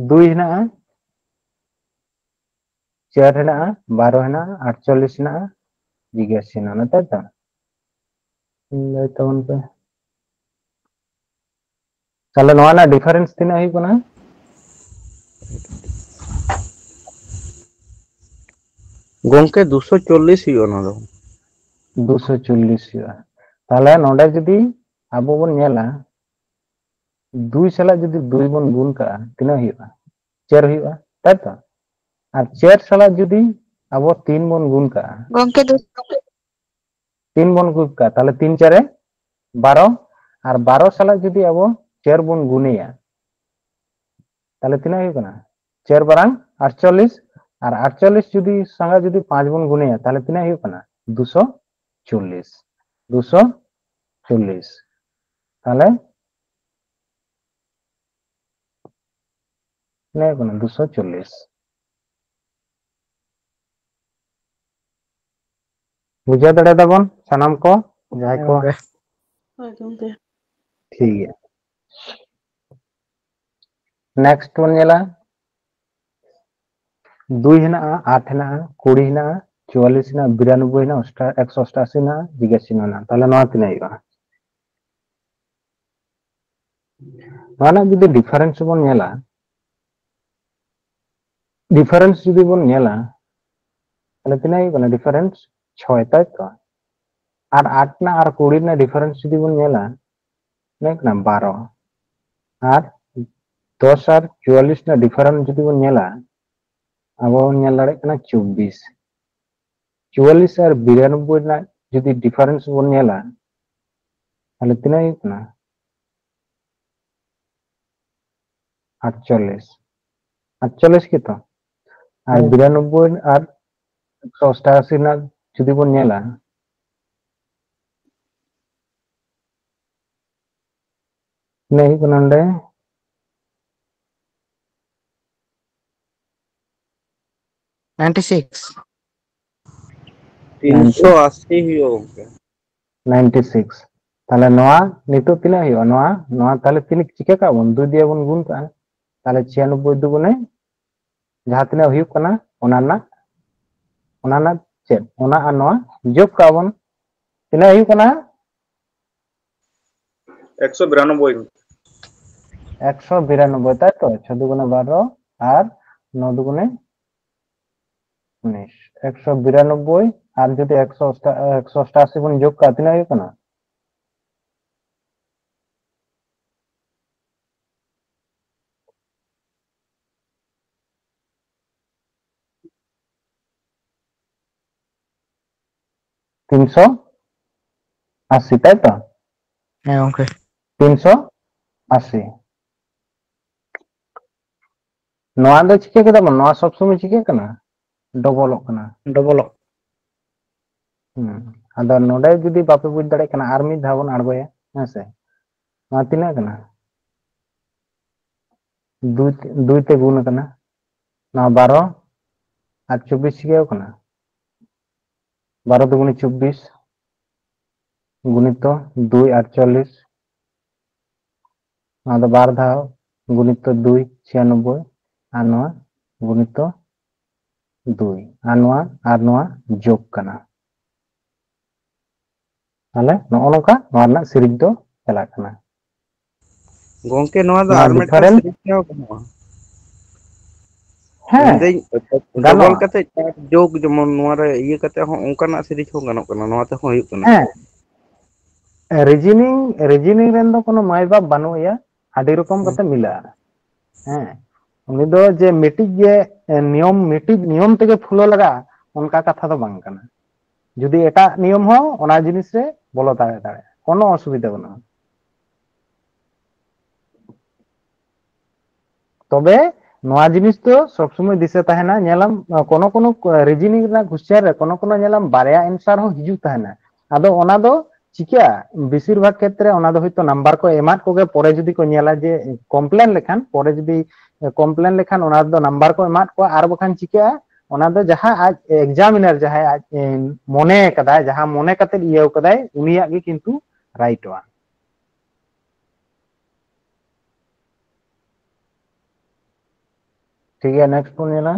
ᱫᱩᱭ ᱦᱮᱱᱟᱜᱼᱟ, ᱪᱟᱨ ᱦᱮᱱᱟᱜᱼᱟ, ᱵᱟᱨᱚ ᱦᱮᱱᱟᱜᱼᱟ, ᱟᱴᱪᱚᱞᱞᱤᱥ ᱦᱮᱱᱟᱜᱼᱟ, ᱡᱤᱜᱽᱜᱟᱹᱥ ᱪᱤᱱᱦᱟᱹ ᱦᱮᱱᱟᱜᱼᱟ, ᱛᱟᱭ ᱛᱚ? ᱞᱟᱹᱭ ᱛᱟᱵᱚᱱ ᱯᱮ᱾ ᱛᱟᱦᱞᱮ ᱱᱚᱣᱟ ᱨᱮᱱᱟᱜ ᱰᱤᱯᱷᱟᱨᱮᱱᱥ ᱛᱤᱱᱟᱹᱜ ᱦᱩᱭᱩᱜ ᱠᱟᱱᱟ? ᱜᱚᱝᱠᱮ, ᱫᱩᱥᱚ ᱪᱚᱞᱞᱤᱥ ᱦᱩᱭᱩᱜᱼᱟ ᱚᱱᱟ ᱫᱚ᱾ ᱫᱩᱥᱚ ᱪᱚᱞᱞᱤᱥ ᱦᱩᱭᱩᱜᱼᱟ᱾ ᱛᱟᱦᱞᱮ ᱱᱚᱰᱮ ᱡᱩᱫᱤ ᱟᱵᱚ ᱵᱚᱱ ᱧᱮᱞᱟ, ᱫᱩᱭ ᱥᱟᱞᱟᱜ ᱡᱩᱫᱤ ᱫᱩᱭ ᱵᱚᱱ ᱜᱩᱱ ᱠᱟᱜᱼᱟ, ᱛᱤᱱᱟᱹᱜ ᱦᱩᱭᱩᱜᱼᱟ? ᱪᱟᱨ ᱦᱩᱭᱩᱜᱼᱟ, ᱛᱟᱭ ᱛᱚ? ᱟᱨ ᱪᱟᱨ ᱥᱟᱞᱟᱜ ᱡᱩᱫᱤ ᱟᱵᱚ ᱛᱤᱱ ᱵᱚᱱ ᱜᱩᱱ ᱠᱟᱜᱼᱟ, ᱜᱚᱝᱠᱮ, ᱫᱩ- ᱛᱤᱱ ᱵᱚᱱ ᱜᱩᱱ ᱠᱟᱜᱼᱟ, ᱛᱟᱦᱞᱮ ᱛᱤᱱ ᱪᱟᱨᱮ ᱵᱟᱨᱚ, ᱟᱨ ᱵᱟᱨᱚ ᱥᱟᱞᱟᱜ ᱡᱩᱫᱤ ᱟᱵᱚ ᱪᱟᱨ ᱵᱚᱱ ᱜᱩᱱᱮᱭᱟ, ᱛᱟᱦᱞᱮ ᱛᱤᱱᱟᱹᱜ ᱦᱩᱭᱩᱜ ᱠᱟᱱᱟ? ᱪᱟᱨ ᱵᱟᱨᱟᱝ ᱟᱴᱪᱚᱞᱞᱤᱥ, ᱟᱨ ᱟᱴᱪᱚᱞᱞᱤᱥ ᱡᱩᱫᱤ ᱥᱟᱞᱟᱜ ᱡᱩᱫᱤ ᱯᱟᱸᱪ ᱵᱚᱱ ᱜᱩᱱᱮᱭᱟ, ᱛᱟᱦᱞᱮ ᱛᱤᱱᱟᱹᱜ ᱦᱩᱭᱩᱜ ᱠᱟᱱᱟ? ᱫᱩᱥᱚ ᱪᱚᱞᱞᱤᱥ, ᱫᱩᱥᱚ ᱪᱚᱞᱞᱤᱥ᱾ ᱛᱟᱦᱞᱮ ᱤᱱᱟᱹ ᱠᱟᱱᱟ ᱫᱩᱥᱚ ᱪᱚᱞᱞᱤᱥ᱾ ᱵᱩᱡᱷᱟᱹᱣ ᱫᱟᱲᱮ ᱫᱟᱵᱚᱱ ᱥᱟᱱᱟᱢ ᱠᱚ, ᱡᱟᱦᱟᱸᱭ ᱠᱚ? ᱜᱚᱝᱠᱮ᱾ ᱦᱳᱭ ᱜᱚᱝᱠᱮ᱾ ᱴᱷᱤᱠ ᱜᱮᱭᱟ, ᱱᱮᱠᱥᱴ ᱵᱚᱱ ᱧᱮᱞᱟ᱾ ᱫᱩᱭ ᱦᱮᱱᱟᱜᱼᱟ, ᱟᱴ ᱦᱮᱱᱟᱜᱼᱟ, ᱠᱩᱲᱤ ᱦᱮᱱᱟᱜᱼᱟ, ᱪᱩᱣᱟᱞᱞᱤᱥ ᱦᱮᱱᱟᱜᱼᱟ, ᱵᱤᱨᱟᱱᱚᱵᱵᱳᱭ ᱦᱮᱱᱟᱜᱼᱟ, ᱚᱥᱴᱟ-, ᱮᱠᱥᱚ ᱚᱥᱴᱟᱥᱤ ᱦᱮᱱᱟᱜᱼᱟ, ᱡᱤᱜᱽᱜᱟᱹᱥ ᱪᱤᱱᱦᱟᱹ ᱦᱮᱱᱟᱜᱼᱟ᱾ ᱛᱟᱦᱞᱮ ᱱᱚᱣᱟ ᱛᱤᱱᱟᱹᱜ ᱦᱩᱭᱩᱜᱼᱟ? ᱱᱚᱣᱟ ᱨᱮᱱᱟᱜ ᱡᱩᱫᱤ ᱰᱤᱯᱷᱟᱨᱮᱱᱥ ᱵᱚᱱ ᱧᱮᱞᱟ, ᱰᱤᱯᱷᱟᱨᱮᱱᱥ ᱡᱩᱫᱤ ᱵᱚᱱ ᱧᱮᱞᱟ, ᱛᱟᱦᱞᱮ ᱛᱤᱱᱟᱹᱜ ᱦᱩᱭᱩᱜ ᱠᱟᱱᱟ ᱰᱤᱯᱷᱟᱨᱮᱱᱥ? ᱪᱷᱚᱭ, ᱛᱟᱭ ᱛᱚ? ᱟᱨ ᱟᱴ ᱨᱮᱱᱟᱜ ᱟᱨ ᱠᱩᱲᱤ ᱨᱮᱱᱟᱜ ᱰᱤᱯᱷᱟᱨᱮᱱᱥ ᱡᱩᱫᱤ ᱵᱚᱱ ᱧᱮᱞᱟ, ᱛᱤᱱᱟᱹᱜ ᱠᱟᱱᱟ? ᱵᱟᱨᱚ᱾ ᱟᱨ ᱫᱚᱥ ᱟᱨ ᱪᱩᱣᱟᱞᱞᱤᱥ ᱨᱮᱱᱟᱜ ᱰᱤᱯᱷᱟᱨᱮᱱᱥ ᱡᱩᱫᱤ ᱵᱚᱱ ᱧᱮᱞᱟ, ᱟᱵᱚ ᱵᱚᱱ ᱧᱮᱞ ᱫᱟᱲᱮᱭᱟᱜ ᱠᱟᱱᱟ ᱪᱚᱵᱵᱤᱥ᱾ ᱪᱩᱣᱟᱞᱞᱤᱥ ᱟᱨ ᱵᱤᱨᱟᱱᱚᱵᱵᱳᱭ ᱨᱮᱱᱟᱜ ᱡᱩᱫᱤ ᱰᱤᱯᱷᱟᱨᱮᱱᱥ ᱵᱚᱱ ᱧᱮᱞᱟ, ᱛᱟᱦᱞᱮ ᱛᱤᱱᱟᱹᱜ ᱦᱩᱭᱩᱜ ᱠᱟᱱᱟ? ᱟᱴᱪᱚᱞᱞᱤᱥ᱾ ᱟᱴᱪᱚᱞᱞᱤᱥ ᱜᱮᱛᱚ? ᱟᱨ ᱦᱮᱸ᱾ ᱵᱤᱨᱟᱱᱚᱵᱵᱳᱭ ᱟᱨ ᱮᱠᱥᱚ ᱚᱥᱴᱟᱥᱤ ᱨᱮᱱᱟᱜ ᱡᱩᱫᱤ ᱵᱚᱱ ᱧᱮᱞᱟ, ᱛᱤᱱᱟᱹᱜ ᱦᱩᱭᱩᱜ ᱠᱟᱱᱟ ᱱᱚᱰᱮ? Ninety six. ᱛᱤᱱᱥᱚ ᱟᱥᱤ ᱦᱩᱭᱩᱜᱼᱟ ᱜᱚᱝᱠᱮ᱾ Ninety six. ᱛᱟᱦᱞᱮ ᱱᱚᱣᱟ ᱱᱤᱛᱚᱜ ᱛᱤᱱᱟᱹᱜ ᱦᱩᱭᱩᱜᱼᱟ? ᱱᱚᱣᱟ, ᱱᱚᱣᱟ ᱛᱟᱦᱞᱮ ᱛᱤᱱᱟᱹᱜ ᱪᱤᱠᱟᱹ ᱠᱟᱜ ᱵᱚᱱ? ᱫᱩᱭ ᱫᱤᱭᱮ ᱵᱚᱱ ᱜᱩᱱ ᱠᱟᱜᱼᱟ᱾ ᱛᱟᱦᱞᱮ ᱪᱷᱤᱭᱟᱱᱚᱵᱵᱳᱭ ᱫᱩᱜᱩᱱᱮ ᱡᱟᱦᱟᱸ ᱛᱤᱱᱟᱹᱜ ᱦᱩᱭᱩᱜ ᱠᱟᱱᱟ, ᱚᱱᱟ ᱨᱮᱱᱟᱜ, ᱚᱱᱟ ᱨᱮᱱᱟᱜ ᱪᱮᱫ? ᱚᱱᱟ ᱟᱨ ᱱᱚᱣᱟ ᱡᱳᱜᱽ ᱠᱟᱜᱼᱟ ᱵᱚᱱ᱾ ᱛᱤᱱᱟᱹᱜ ᱦᱩᱭᱩᱜ ᱠᱟᱱᱟ? ᱮᱠᱥᱚ ᱵᱤᱨᱟᱱᱚᱵᱵᱳᱭ᱾ ᱮᱠᱥᱚ ᱵᱤᱨᱟᱱᱚᱵᱵᱳᱭ, ᱛᱟᱭ ᱛᱚ? ᱪᱷᱚ ᱫᱩᱜᱩᱱᱮ ᱵᱟᱨᱚ ᱟᱨ ᱱᱚ ᱫᱩᱜᱩᱱᱮ ᱩᱱᱤᱥ᱾ ᱮᱠᱥᱚ ᱵᱤᱨᱟᱱᱚᱵᱵᱳᱭ ᱟᱨ ᱡᱩᱫᱤ ᱮᱠᱥᱚ ᱚᱥᱴᱟ-, ᱮᱠᱥᱚ ᱚᱥᱴᱟᱥᱤ ᱵᱚᱱ ᱡᱳᱜᱽ ᱠᱟᱜᱼᱟ, ᱛᱤᱱᱟᱹᱜ ᱦᱩᱭᱩᱜ ᱠᱟᱱᱟ? ᱛᱤᱱᱥᱚ ᱟᱥᱤ, ᱛᱟᱭ ᱛᱚ? ᱦᱮᱸ ᱜᱚᱝᱠᱮ᱾ ᱛᱤᱱᱥᱚ ᱟᱥᱤ᱾ ᱱᱚᱣᱟ ᱫᱚ ᱪᱤᱠᱟᱹ ᱠᱮᱫᱟ ᱵᱚᱱ? ᱱᱚᱣᱟ ᱥᱚᱵ ᱥᱚᱢᱚᱭ ᱪᱤᱠᱟᱹᱜ ᱠᱟᱱᱟ? ᱰᱚᱵᱚᱞᱚᱜ ᱠᱟᱱᱟ᱾ ᱰᱚᱵᱚᱞᱚᱜ᱾ ᱦᱩᱸ᱾ ᱟᱫᱚ ᱱᱚᱰᱮ ᱡᱩᱫᱤ ᱵᱟᱯᱮ ᱵᱩᱡᱽ ᱫᱟᱲᱮᱭᱟᱜ ᱠᱟᱱᱟ, ᱟᱨ ᱢᱤᱫ ᱫᱷᱟᱣ ᱵᱚᱱ ᱟᱬᱜᱚᱭᱟ, ᱦᱮᱸ ᱥᱮ? ᱱᱚᱣᱟ ᱛᱤᱱᱟᱹᱜ ᱠᱟᱱᱟ? ᱫᱩᱭ, ᱫᱩᱭ ᱛᱮ ᱜᱩᱱ ᱟᱠᱟᱱᱟ᱾ ᱱᱚᱣᱟ ᱵᱟᱨᱚ ᱟᱨ ᱪᱚᱵᱵᱤᱥ ᱪᱤᱠᱟᱹᱣ ᱠᱟᱱᱟ? ᱵᱟᱨᱚ ᱫᱩᱜᱩᱱᱮ ᱪᱚᱵᱵᱤᱥ, ᱜᱩᱱᱤᱛᱚ ᱫᱩᱭ ᱟᱴᱪᱚᱞᱞᱤᱥ, ᱱᱚᱣᱟ ᱫᱚ ᱵᱟᱨ ᱫᱷᱟᱣ, ᱜᱩᱱᱤᱛᱚ ᱫᱩᱭ ᱪᱷᱤᱭᱟᱱᱚᱵᱵᱳᱭ, ᱟᱨ ᱱᱚᱣᱟ ᱜᱩᱱᱤᱛᱚ ᱫᱩᱭ, ᱟᱨ ᱱᱚᱣᱟ, ᱟᱨ ᱱᱚᱣᱟ ᱡᱳᱜᱽ ᱠᱟᱱᱟ᱾ ᱛᱟᱦᱞᱮ ᱱᱚᱜᱼᱚ ᱱᱚᱝᱠᱟ ᱱᱚᱣᱟ ᱨᱮᱱᱟᱜ ᱥᱤᱨᱤᱡᱽ ᱫᱚ ᱪᱟᱞᱟᱜ ᱠᱟᱱᱟ᱾ ᱜᱚᱝᱠᱮ, ᱱᱚᱣᱟ ᱫᱚ ᱟᱨ ᱢᱤᱫᱴᱟᱝ ᱥᱤᱨᱤᱡᱽ ᱦᱚᱸ ᱜᱟᱱᱚᱜᱼᱟ᱾ ᱦᱮᱸ, ᱢᱮᱱᱫᱟᱹᱧ, ᱰᱚᱵᱚᱞ ᱜᱟᱱᱚᱜᱼᱟ᱾ ᱠᱟᱛᱮ ᱪᱟᱨ ᱡᱳᱜᱽ, ᱡᱮᱢᱚᱱ ᱱᱚᱣᱟ ᱨᱮ ᱤᱭᱟᱹ ᱠᱟᱛᱮ ᱦᱚᱸ ᱚᱱᱠᱟᱱᱟᱜ ᱥᱤᱨᱤᱡᱽ ᱦᱚᱸ ᱜᱟᱱᱚᱜ ᱠᱟᱱᱟ, ᱱᱚᱣᱟ ᱛᱮᱦᱚᱸ ᱦᱩᱭᱩᱜ ᱠᱟᱱᱟ᱾ ᱦᱮᱸ, ᱨᱤᱡᱤᱱᱤᱝ, ᱨᱤᱡᱤᱱᱤᱝ ᱨᱮᱱ ᱫᱚ ᱠᱳᱱᱳ ᱢᱟᱭ ᱵᱟᱯ ᱵᱟᱹᱱᱩᱜ ᱮᱭᱟ, ᱟᱹᱰᱤ ᱨᱚᱠᱚᱢ ᱦᱮᱸ᱾ ᱠᱟᱛᱮ ᱢᱤᱞᱟᱹᱜᱼᱟ᱾ ᱦᱮᱸ, ᱩᱱᱤ ᱫᱚ ᱡᱮ ᱢᱤᱫᱴᱤᱡ ᱜᱮ ᱱᱤᱭᱚᱢ, ᱢᱤᱫᱴᱤᱡ ᱱᱤᱭᱚᱢ ᱛᱮᱜᱮ ᱯᱷᱚᱞᱳ ᱞᱟᱜᱟᱜᱼᱟ, ᱚᱱᱠᱟ ᱠᱟᱛᱷᱟ ᱫᱚ ᱵᱟᱝ ᱠᱟᱱᱟ᱾ ᱡᱩᱫᱤ ᱮᱴᱟᱜ ᱱᱤᱭᱚᱢ ᱦᱚᱸ ᱚᱱᱟ ᱡᱤᱱᱤᱥ ᱨᱮ ᱵᱚᱞᱚ ᱫᱟᱲᱮ ᱫᱟᱲᱮᱭᱟᱜᱼᱟ, ᱠᱳᱱᱳ ᱚᱥᱩᱵᱤᱫᱷᱟ ᱵᱟᱹᱱᱩᱜᱼᱟ᱾ ᱛᱚᱵᱮ ᱱᱚᱣᱟ ᱡᱤᱱᱤᱥ ᱫᱚ ᱥᱚᱵ ᱥᱚᱢᱚᱭ ᱫᱤᱥᱟᱹ ᱛᱟᱦᱮᱱᱟ, ᱧᱮᱞᱟᱢ, ᱠᱳᱱᱳ ᱠᱳᱱᱳ ᱨᱤᱡᱤᱱᱤᱝ ᱨᱮᱱᱟᱜ ᱠᱚᱥᱪᱮᱱ ᱨᱮ ᱠᱳᱱᱳ ᱠᱳᱱᱳ ᱧᱮᱞᱟᱢ ᱵᱟᱨᱭᱟ ᱮᱱᱥᱟᱨ ᱦᱚᱸ ᱦᱤᱡᱩᱜ ᱛᱟᱦᱮᱱᱟ᱾ ᱟᱫᱚ ᱚᱱᱟ ᱫᱚ ᱪᱤᱠᱟᱹᱜᱼᱟ, ᱵᱮᱥᱤᱨ ᱵᱷᱟᱜᱽ ᱠᱷᱮᱛᱨᱮ ᱚᱱᱟ ᱫᱚ ᱦᱚᱭᱛᱳ ᱱᱟᱢᱵᱟᱨ ᱠᱚ ᱮᱢᱟᱫ ᱠᱚᱜᱮ, ᱯᱚᱨᱮ ᱡᱩᱫᱤ ᱠᱚ ᱧᱮᱞᱟ ᱡᱮ ᱠᱚᱢᱯᱞᱮᱱ ᱞᱮᱠᱷᱟᱱ, ᱯᱚᱨᱮ ᱡᱩᱫᱤ ᱠᱚᱢᱯᱞᱮᱱ ᱞᱮᱠᱷᱟᱱ ᱚᱱᱟ ᱫᱚ ᱱᱟᱢᱵᱟᱨ ᱠᱚ ᱮᱢᱟᱫ ᱠᱚᱣᱟ, ᱟᱨ ᱵᱟᱠᱷᱟᱱ ᱪᱤᱠᱟᱹᱜᱼᱟ, ᱚᱱᱟ ᱫᱚ ᱡᱟᱦᱟᱸ ᱟᱡ ᱮᱠᱡᱟᱢᱤᱱᱟᱨ ᱡᱟᱦᱟᱸᱭ ᱟᱡ ᱮ, ᱢᱚᱱᱮ ᱠᱟᱫᱟᱭ, ᱡᱟᱦᱟᱸ ᱢᱚᱱᱮ ᱠᱟᱛᱮᱫ ᱤᱭᱟᱹᱣ ᱠᱟᱫᱟᱭ, ᱩᱱᱤᱭᱟᱜ ᱜᱮ ᱠᱤᱱᱛᱩ ᱨᱟᱭᱤᱴᱚᱜᱼᱟ᱾ ᱴᱷᱤᱠ ᱜᱮᱭᱟ, ᱱᱮᱠᱥᱴ ᱵᱚᱱ ᱧᱮᱞᱟ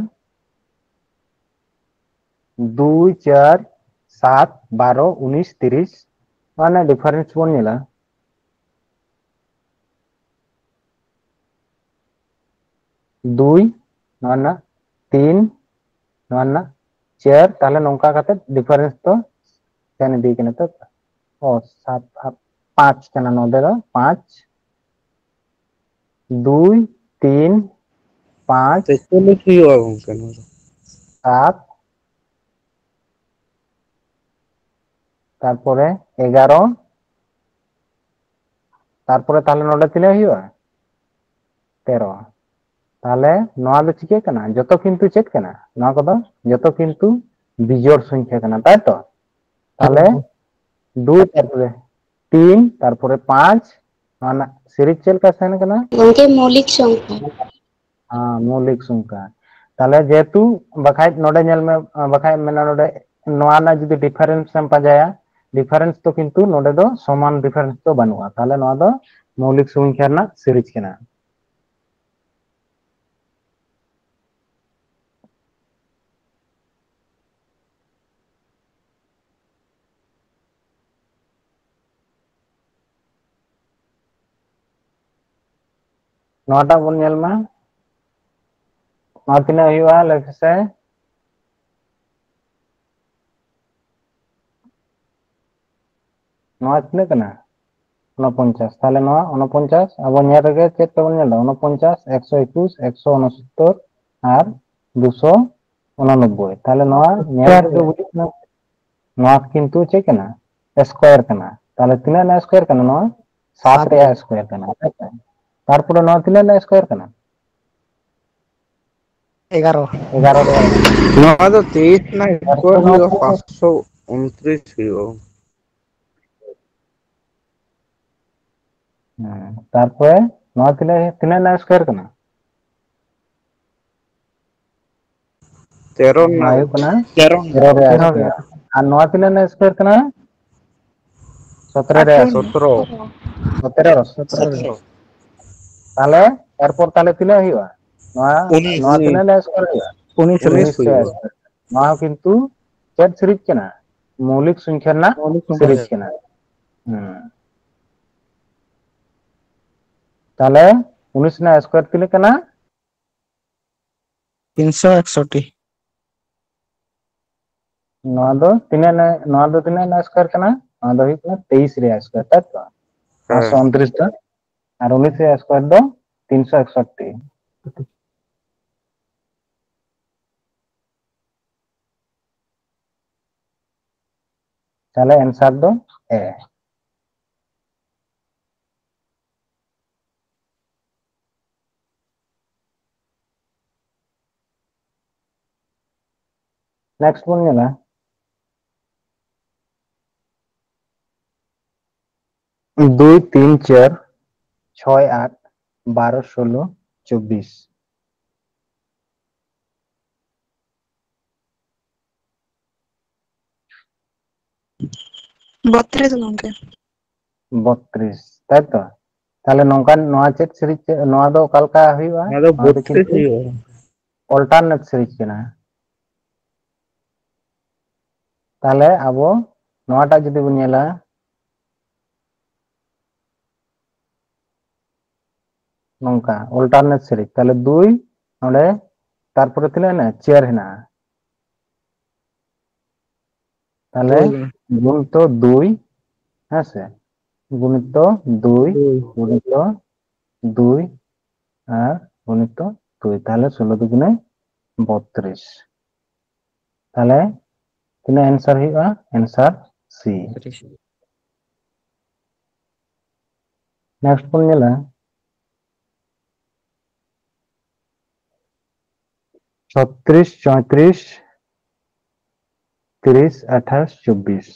ᱫᱩᱭ, ᱪᱟᱨ, ᱥᱟᱛ, ᱵᱟᱨᱚ, ᱩᱱᱤᱥ, ᱛᱤᱨᱤᱥ᱾ ᱱᱚᱣᱟ ᱨᱮᱱᱟᱜ ᱰᱤᱯᱷᱟᱨᱮᱱᱥ ᱵᱚᱱ ᱧᱮᱞᱟ᱾ ᱫᱩᱭ, ᱱᱚᱣᱟ ᱨᱮᱱᱟᱜ ᱛᱤᱱ, ᱱᱚᱣᱟ ᱨᱮᱱᱟᱜ ᱪᱟᱨ, ᱛᱟᱦᱞᱮ ᱱᱚᱝᱠᱟ ᱠᱟᱛᱮ ᱰᱤᱯᱷᱟᱨᱮᱱᱥ ᱫᱚ ᱥᱮᱱ ᱤᱫᱤ ᱠᱟᱱᱟ᱾ ᱛᱚ, ᱚ, ᱥᱟᱛ ᱟᱨ ᱯᱟᱸᱪ ᱠᱟᱱᱟ, ᱱᱚᱰᱮ ᱫᱚ ᱯᱟᱸᱪ, ᱫᱩᱭ, ᱛᱤᱱ, ᱯᱟᱸᱪ, ᱛᱮᱛᱟᱞᱤᱥ ᱦᱩᱭᱩᱜᱼᱟ ᱜᱚᱝᱠᱮ ᱱᱚᱣᱟ ᱫᱚ᱾ ᱥᱟᱛ, ᱛᱟᱨᱯᱚᱨᱮ ᱮᱜᱟᱨᱚ, ᱛᱟᱨᱯᱚᱨᱮ ᱛᱟᱦᱞᱮ ᱱᱚᱰᱮ ᱛᱤᱱᱟᱹᱜ ᱦᱩᱭᱩᱜᱼᱟ? ᱛᱮᱨᱚ᱾ ᱛᱟᱦᱞᱮ ᱱᱚᱣᱟ ᱫᱚ ᱪᱤᱠᱟᱹᱜ ᱠᱟᱱᱟ? ᱡᱚᱛᱚ ᱠᱤᱱᱛᱩ ᱪᱮᱫ ᱠᱟᱱᱟ? ᱱᱚᱣᱟ ᱠᱚᱫᱚ ᱡᱚᱛᱚ ᱠᱤᱱᱛᱩ ᱵᱤᱡᱳᱲ ᱥᱚᱝᱠᱷᱟ ᱠᱟᱱᱟ, ᱛᱟᱭ ᱛᱚ? ᱛᱟᱦᱞᱮ ᱦᱮᱸ᱾ ᱫᱩᱭ, ᱛᱟᱨᱯᱚᱨᱮ ᱛᱤᱱ, ᱛᱟᱨᱯᱚᱨᱮ ᱯᱟᱸᱪ, ᱱᱚᱣᱟ ᱨᱮᱱᱟᱜ ᱥᱤᱨᱤᱡᱽ ᱪᱮᱫ ᱞᱮᱠᱟ ᱥᱮᱱ ᱠᱟᱱᱟ? ᱜᱚᱝᱠᱮ, ᱢᱳᱣᱞᱤᱠ ᱥᱚᱝᱠᱷᱟ᱾ ᱦᱮᱸ, ᱢᱳᱣᱞᱤᱠ ᱥᱚᱝᱠᱷᱟ᱾ ᱛᱟᱦᱞᱮ ᱡᱮᱦᱮᱛᱩ ᱵᱟᱠᱷᱟᱡ ᱱᱚᱰᱮ ᱧᱮᱞ ᱢᱮ, ᱵᱟᱠᱷᱟᱡ ᱢᱮᱱᱟ ᱱᱚᱰᱮ ᱱᱚᱣᱟ ᱨᱮᱱᱟᱜ ᱡᱩᱫᱤ ᱰᱤᱯᱷᱟᱨᱮᱱᱥ ᱮᱢ ᱯᱟᱸᱡᱟᱭᱟ, ᱰᱤᱯᱷᱟᱨᱮᱱᱥ ᱫᱚ ᱠᱤᱱᱛᱩ ᱱᱚᱰᱮ ᱫᱚ ᱥᱚᱢᱟᱱ ᱰᱤᱯᱷᱟᱨᱮᱱᱥ ᱫᱚ ᱵᱟᱹᱱᱩᱜᱼᱟ᱾ ᱛᱟᱦᱞᱮ ᱱᱚᱣᱟ ᱫᱚ ᱢᱳᱣᱞᱤᱠ ᱥᱚᱝᱠᱷᱟ ᱨᱮᱱᱟᱜ ᱥᱤᱨᱤᱡᱽ ᱠᱟᱱᱟ᱾ ᱱᱚᱣᱟᱴᱟᱜ ᱵᱚᱱ ᱧᱮᱞ ᱢᱟ᱾ ᱱᱚᱣᱟ ᱛᱤᱱᱟᱹᱜ ᱦᱩᱭᱩᱜᱼᱟ, ᱞᱟᱹᱭ ᱯᱮᱥᱮ? ᱱᱚᱣᱟ ᱛᱤᱱᱟᱹᱜ ᱠᱟᱱᱟ? ᱩᱱᱚᱯᱚᱧᱪᱟᱥ᱾ ᱛᱟᱦᱚᱞᱮ ᱱᱚᱣᱟ ᱩᱱᱚᱯᱚᱧᱪᱟᱥ ᱟᱵᱚ ᱧᱮᱞ ᱨᱮᱜᱮ ᱪᱮᱫ ᱛᱮᱵᱚᱱ ᱧᱮᱞ ᱮᱫᱟ? ᱩᱱᱚᱯᱚᱧᱪᱟᱥ, ᱮᱠᱥᱚ ᱮᱠᱩᱥ, ᱮᱠᱥᱚ ᱩᱱᱚᱥᱚᱛᱛᱚᱨ ᱟᱨ ᱫᱩᱥᱚ ᱩᱱᱚᱱᱚᱵᱵᱳᱭ᱾ ᱛᱟᱦᱚᱞᱮ ᱱᱚᱣᱟ ᱧᱮᱞ ᱨᱮᱜᱮ ᱵᱩᱡᱩᱜ ᱠᱟᱱᱟ, ᱱᱚᱣᱟ ᱠᱤᱱᱛᱩ ᱪᱮᱫ ᱠᱟᱱᱟ? ᱥᱠᱚᱭᱟᱨ ᱠᱟᱱᱟ᱾ ᱛᱟᱦᱚᱞᱮ ᱛᱤᱱᱟᱹᱜ ᱨᱮᱱᱟᱜ ᱥᱠᱚᱭᱟᱨ ᱠᱟᱱᱟ ᱱᱚᱣᱟ? ᱥᱟᱛ ᱥᱟᱛ ᱨᱮᱭᱟᱜ ᱨᱮᱭᱟᱜ᱾ ᱥᱠᱚᱭᱟᱨ ᱠᱟᱱᱟ, ᱦᱮᱸ ᱥᱮ? ᱛᱟᱨᱯᱚᱨᱮ ᱱᱚᱣᱟ ᱛᱤᱱᱟᱹᱜ ᱨᱮᱱᱟᱜ ᱥᱠᱚᱭᱟᱨ ᱠᱟᱱᱟ? ᱮᱜᱟᱨᱚ᱾ ᱮᱜᱟᱨᱚ ᱨᱮᱭᱟᱜ᱾ ᱱᱚᱣᱟ ᱫᱚ ᱛᱮᱭᱤᱥ ᱨᱮᱱᱟᱜ ᱛᱟᱨᱯᱚᱨᱮ ᱥᱠᱚᱭᱟᱨ ᱱᱚᱣᱟ ᱦᱩᱭᱩᱜᱼᱟ, ᱛᱤᱱᱟᱹᱜ? ᱯᱟᱸᱪᱥᱚ ᱩᱱᱛᱨᱤᱥ ᱦᱩᱭᱩᱜᱼᱟ᱾ ᱦᱮᱸ, ᱛᱟᱨᱯᱚᱨᱮ ᱱᱚᱣᱟ ᱛᱤᱱᱟᱹᱜ, ᱛᱤᱱᱟᱹᱜ ᱨᱮᱱᱟᱜ ᱥᱠᱚᱭᱟᱨ ᱠᱟᱱᱟ? ᱛᱮᱨᱚ ᱱᱚᱣᱟ ᱨᱮᱱᱟᱜ᱾ ᱦᱩᱭᱩᱜ ᱠᱟᱱᱟ ᱛᱮᱨᱚ ᱨᱮᱱᱟᱜ᱾ ᱛᱮᱨᱚ ᱨᱮᱭᱟᱜ ᱥᱠᱚᱭᱟᱨ᱾ ᱟᱨ ᱱᱚᱣᱟ ᱛᱤᱱᱟᱹᱜ ᱨᱮᱱᱟᱜ ᱥᱠᱚᱭᱟᱨ ᱠᱟᱱᱟ? ᱥᱚᱛᱨᱚ ᱨᱮᱭᱟᱜ ᱟᱴᱷᱨᱚ᱾ ᱥᱠᱚᱭᱟᱨ᱾ ᱥᱚᱛᱨᱚ᱾ ᱥᱚᱛᱨᱚ᱾ ᱥᱚᱛᱨᱚ᱾ ᱛᱟᱦᱞᱮ ᱮᱨᱯᱚᱨ ᱛᱟᱦᱞᱮ ᱛᱤᱱᱟᱹᱜ ᱦᱩᱭᱩᱜᱼᱟ? ᱱᱚᱣᱟ, ᱩᱱᱤᱥ᱾ ᱱᱚᱣᱟ ᱩᱱᱤᱥ᱾ ᱛᱤᱱᱟᱹᱜ ᱨᱮᱱᱟᱜ ᱥᱠᱚᱭᱟᱨ ᱦᱩᱭᱩᱜᱼᱟ? ᱩᱱᱤᱥ ᱨᱮᱱᱟᱜ᱾ ᱩᱱᱤᱥ ᱨᱮᱭᱟᱜ ᱥᱠᱚᱭᱟᱨ᱾ ᱱᱚᱣᱟ ᱦᱚᱸ ᱠᱤᱱᱛᱩ ᱪᱮᱫ ᱥᱤᱨᱤᱡᱽ ᱠᱟᱱᱟ? ᱢᱳᱣᱞᱤᱠ ᱥᱚᱝᱠᱷᱟ ᱥᱤᱨᱤᱡᱽ ᱠᱟᱱᱟ᱾ ᱦᱩᱸ᱾ ᱛᱟᱦᱞᱮ ᱩᱱᱤᱥ ᱨᱮᱱᱟᱜ ᱥᱠᱚᱭᱟᱨ ᱛᱤᱱᱟᱹᱜ ᱠᱟᱱᱟ? ᱛᱤᱱᱥᱚ ᱮᱠᱥᱚᱴᱤ᱾ ᱱᱚᱣᱟ ᱫᱚ ᱛᱤᱱᱟᱹᱜ ᱨᱮᱱᱟᱜ, ᱱᱚᱣᱟ ᱫᱚ ᱛᱤᱱᱟᱹᱜ ᱨᱮᱱᱟᱜ ᱥᱠᱚᱭᱟᱨ ᱠᱟᱱᱟ? ᱱᱚᱣᱟ ᱫᱚ ᱦᱩᱭᱩᱜ ᱠᱟᱱᱟ ᱛᱮᱭᱤᱥ ᱨᱮᱭᱟᱜ ᱥᱠᱚᱭᱟᱨ, ᱛᱟᱭ ᱛᱚ? ᱦᱮᱸ᱾ ᱯᱟᱸᱪᱥᱚ ᱩᱱᱛᱨᱤᱥ ᱫᱚ, ᱟᱨ ᱩᱱᱤᱥ ᱨᱮᱭᱟᱜ ᱥᱠᱚᱭᱟᱨ ᱫᱚ ᱛᱤᱱᱥᱚ ᱮᱠᱥᱚᱴᱴᱤ᱾ ᱛᱟᱦᱞᱮ answer ᱫᱚ A᱾ Next ᱵᱚᱱ ᱧᱮᱞᱟ ᱫᱩᱭ, ᱛᱤᱱ, ᱪᱟᱨ, ᱪᱷᱚᱭ, ᱟᱴ, ᱵᱟᱨᱚ, ᱥᱳᱞᱳ, ᱪᱚᱵᱵᱤᱥ᱾ ᱵᱚᱛᱨᱤᱥ ᱜᱚᱝᱠᱮ᱾ ᱵᱚᱛᱨᱤᱥ, ᱛᱟᱭ ᱛᱚ? ᱛᱟᱦᱞᱮ ᱱᱚᱝᱠᱟᱱ, ᱱᱚᱣᱟ ᱪᱮᱫ ᱥᱤᱨᱤᱡᱽ, ᱱᱚᱣᱟ ᱫᱚ ᱚᱠᱟ ᱞᱮᱠᱟ ᱦᱩᱭᱩᱜᱼᱟ? ᱱᱚᱣᱟ ᱫᱚ ᱱᱚᱣᱟ ᱫᱚ ᱵᱚᱛᱨᱤᱥ ᱠᱤᱱᱛᱩ ᱦᱩᱭᱩᱜᱼᱟ᱾ Alternate ᱥᱤᱨᱤᱡᱽ ᱠᱟᱱᱟ᱾ ᱛᱟᱦᱞᱮ ᱟᱵᱚ ᱱᱚᱣᱟᱴᱟᱜ ᱡᱩᱫᱤ ᱵᱚᱱ ᱧᱮᱞᱟ, ᱱᱚᱝᱠᱟ alternate ᱥᱤᱨᱤᱡᱽ, ᱛᱟᱦᱞᱮ ᱫᱩᱭ ᱱᱚᱰᱮ, ᱛᱟᱨᱯᱚᱨᱮ ᱛᱤᱱᱟᱹᱜ ᱦᱮᱱᱟᱜᱼᱟ? ᱪᱟᱨ ᱦᱮᱱᱟᱜᱼᱟ᱾ ᱛᱟᱦᱞᱮ ᱫᱩᱭ᱾ ᱜᱩᱱ ᱛᱚ ᱫᱩᱭ, ᱦᱮᱸ ᱥᱮ? ᱜᱩᱱᱤᱛᱚ ᱫᱩᱭ ᱫᱩᱭ᱾ ᱜᱩᱱᱤᱛᱚ ᱫᱩᱭ ᱟᱨ ᱜᱩᱱᱤᱛᱚ ᱫᱩᱭ, ᱛᱟᱦᱞᱮ ᱥᱳᱞᱳ ᱫᱩᱜᱩᱱᱮ ᱵᱚᱛᱛᱨᱤᱥ᱾ ᱛᱟᱦᱞᱮ ᱛᱤᱱᱟᱹᱜ ᱮᱱᱥᱟᱨ ᱦᱩᱭᱩᱜᱼᱟ? ᱮᱱᱥᱟᱨ ᱥᱤ᱾ ᱱᱮᱠᱥᱴ ᱵᱚᱱ ᱧᱮᱞᱟ ᱪᱷᱚᱛᱨᱤᱥ, ᱪᱚᱭᱛᱨᱤᱥ, ᱛᱤᱨᱤᱥ, ᱟᱴᱷᱟᱥ, ᱪᱚᱵᱵᱤᱥ᱾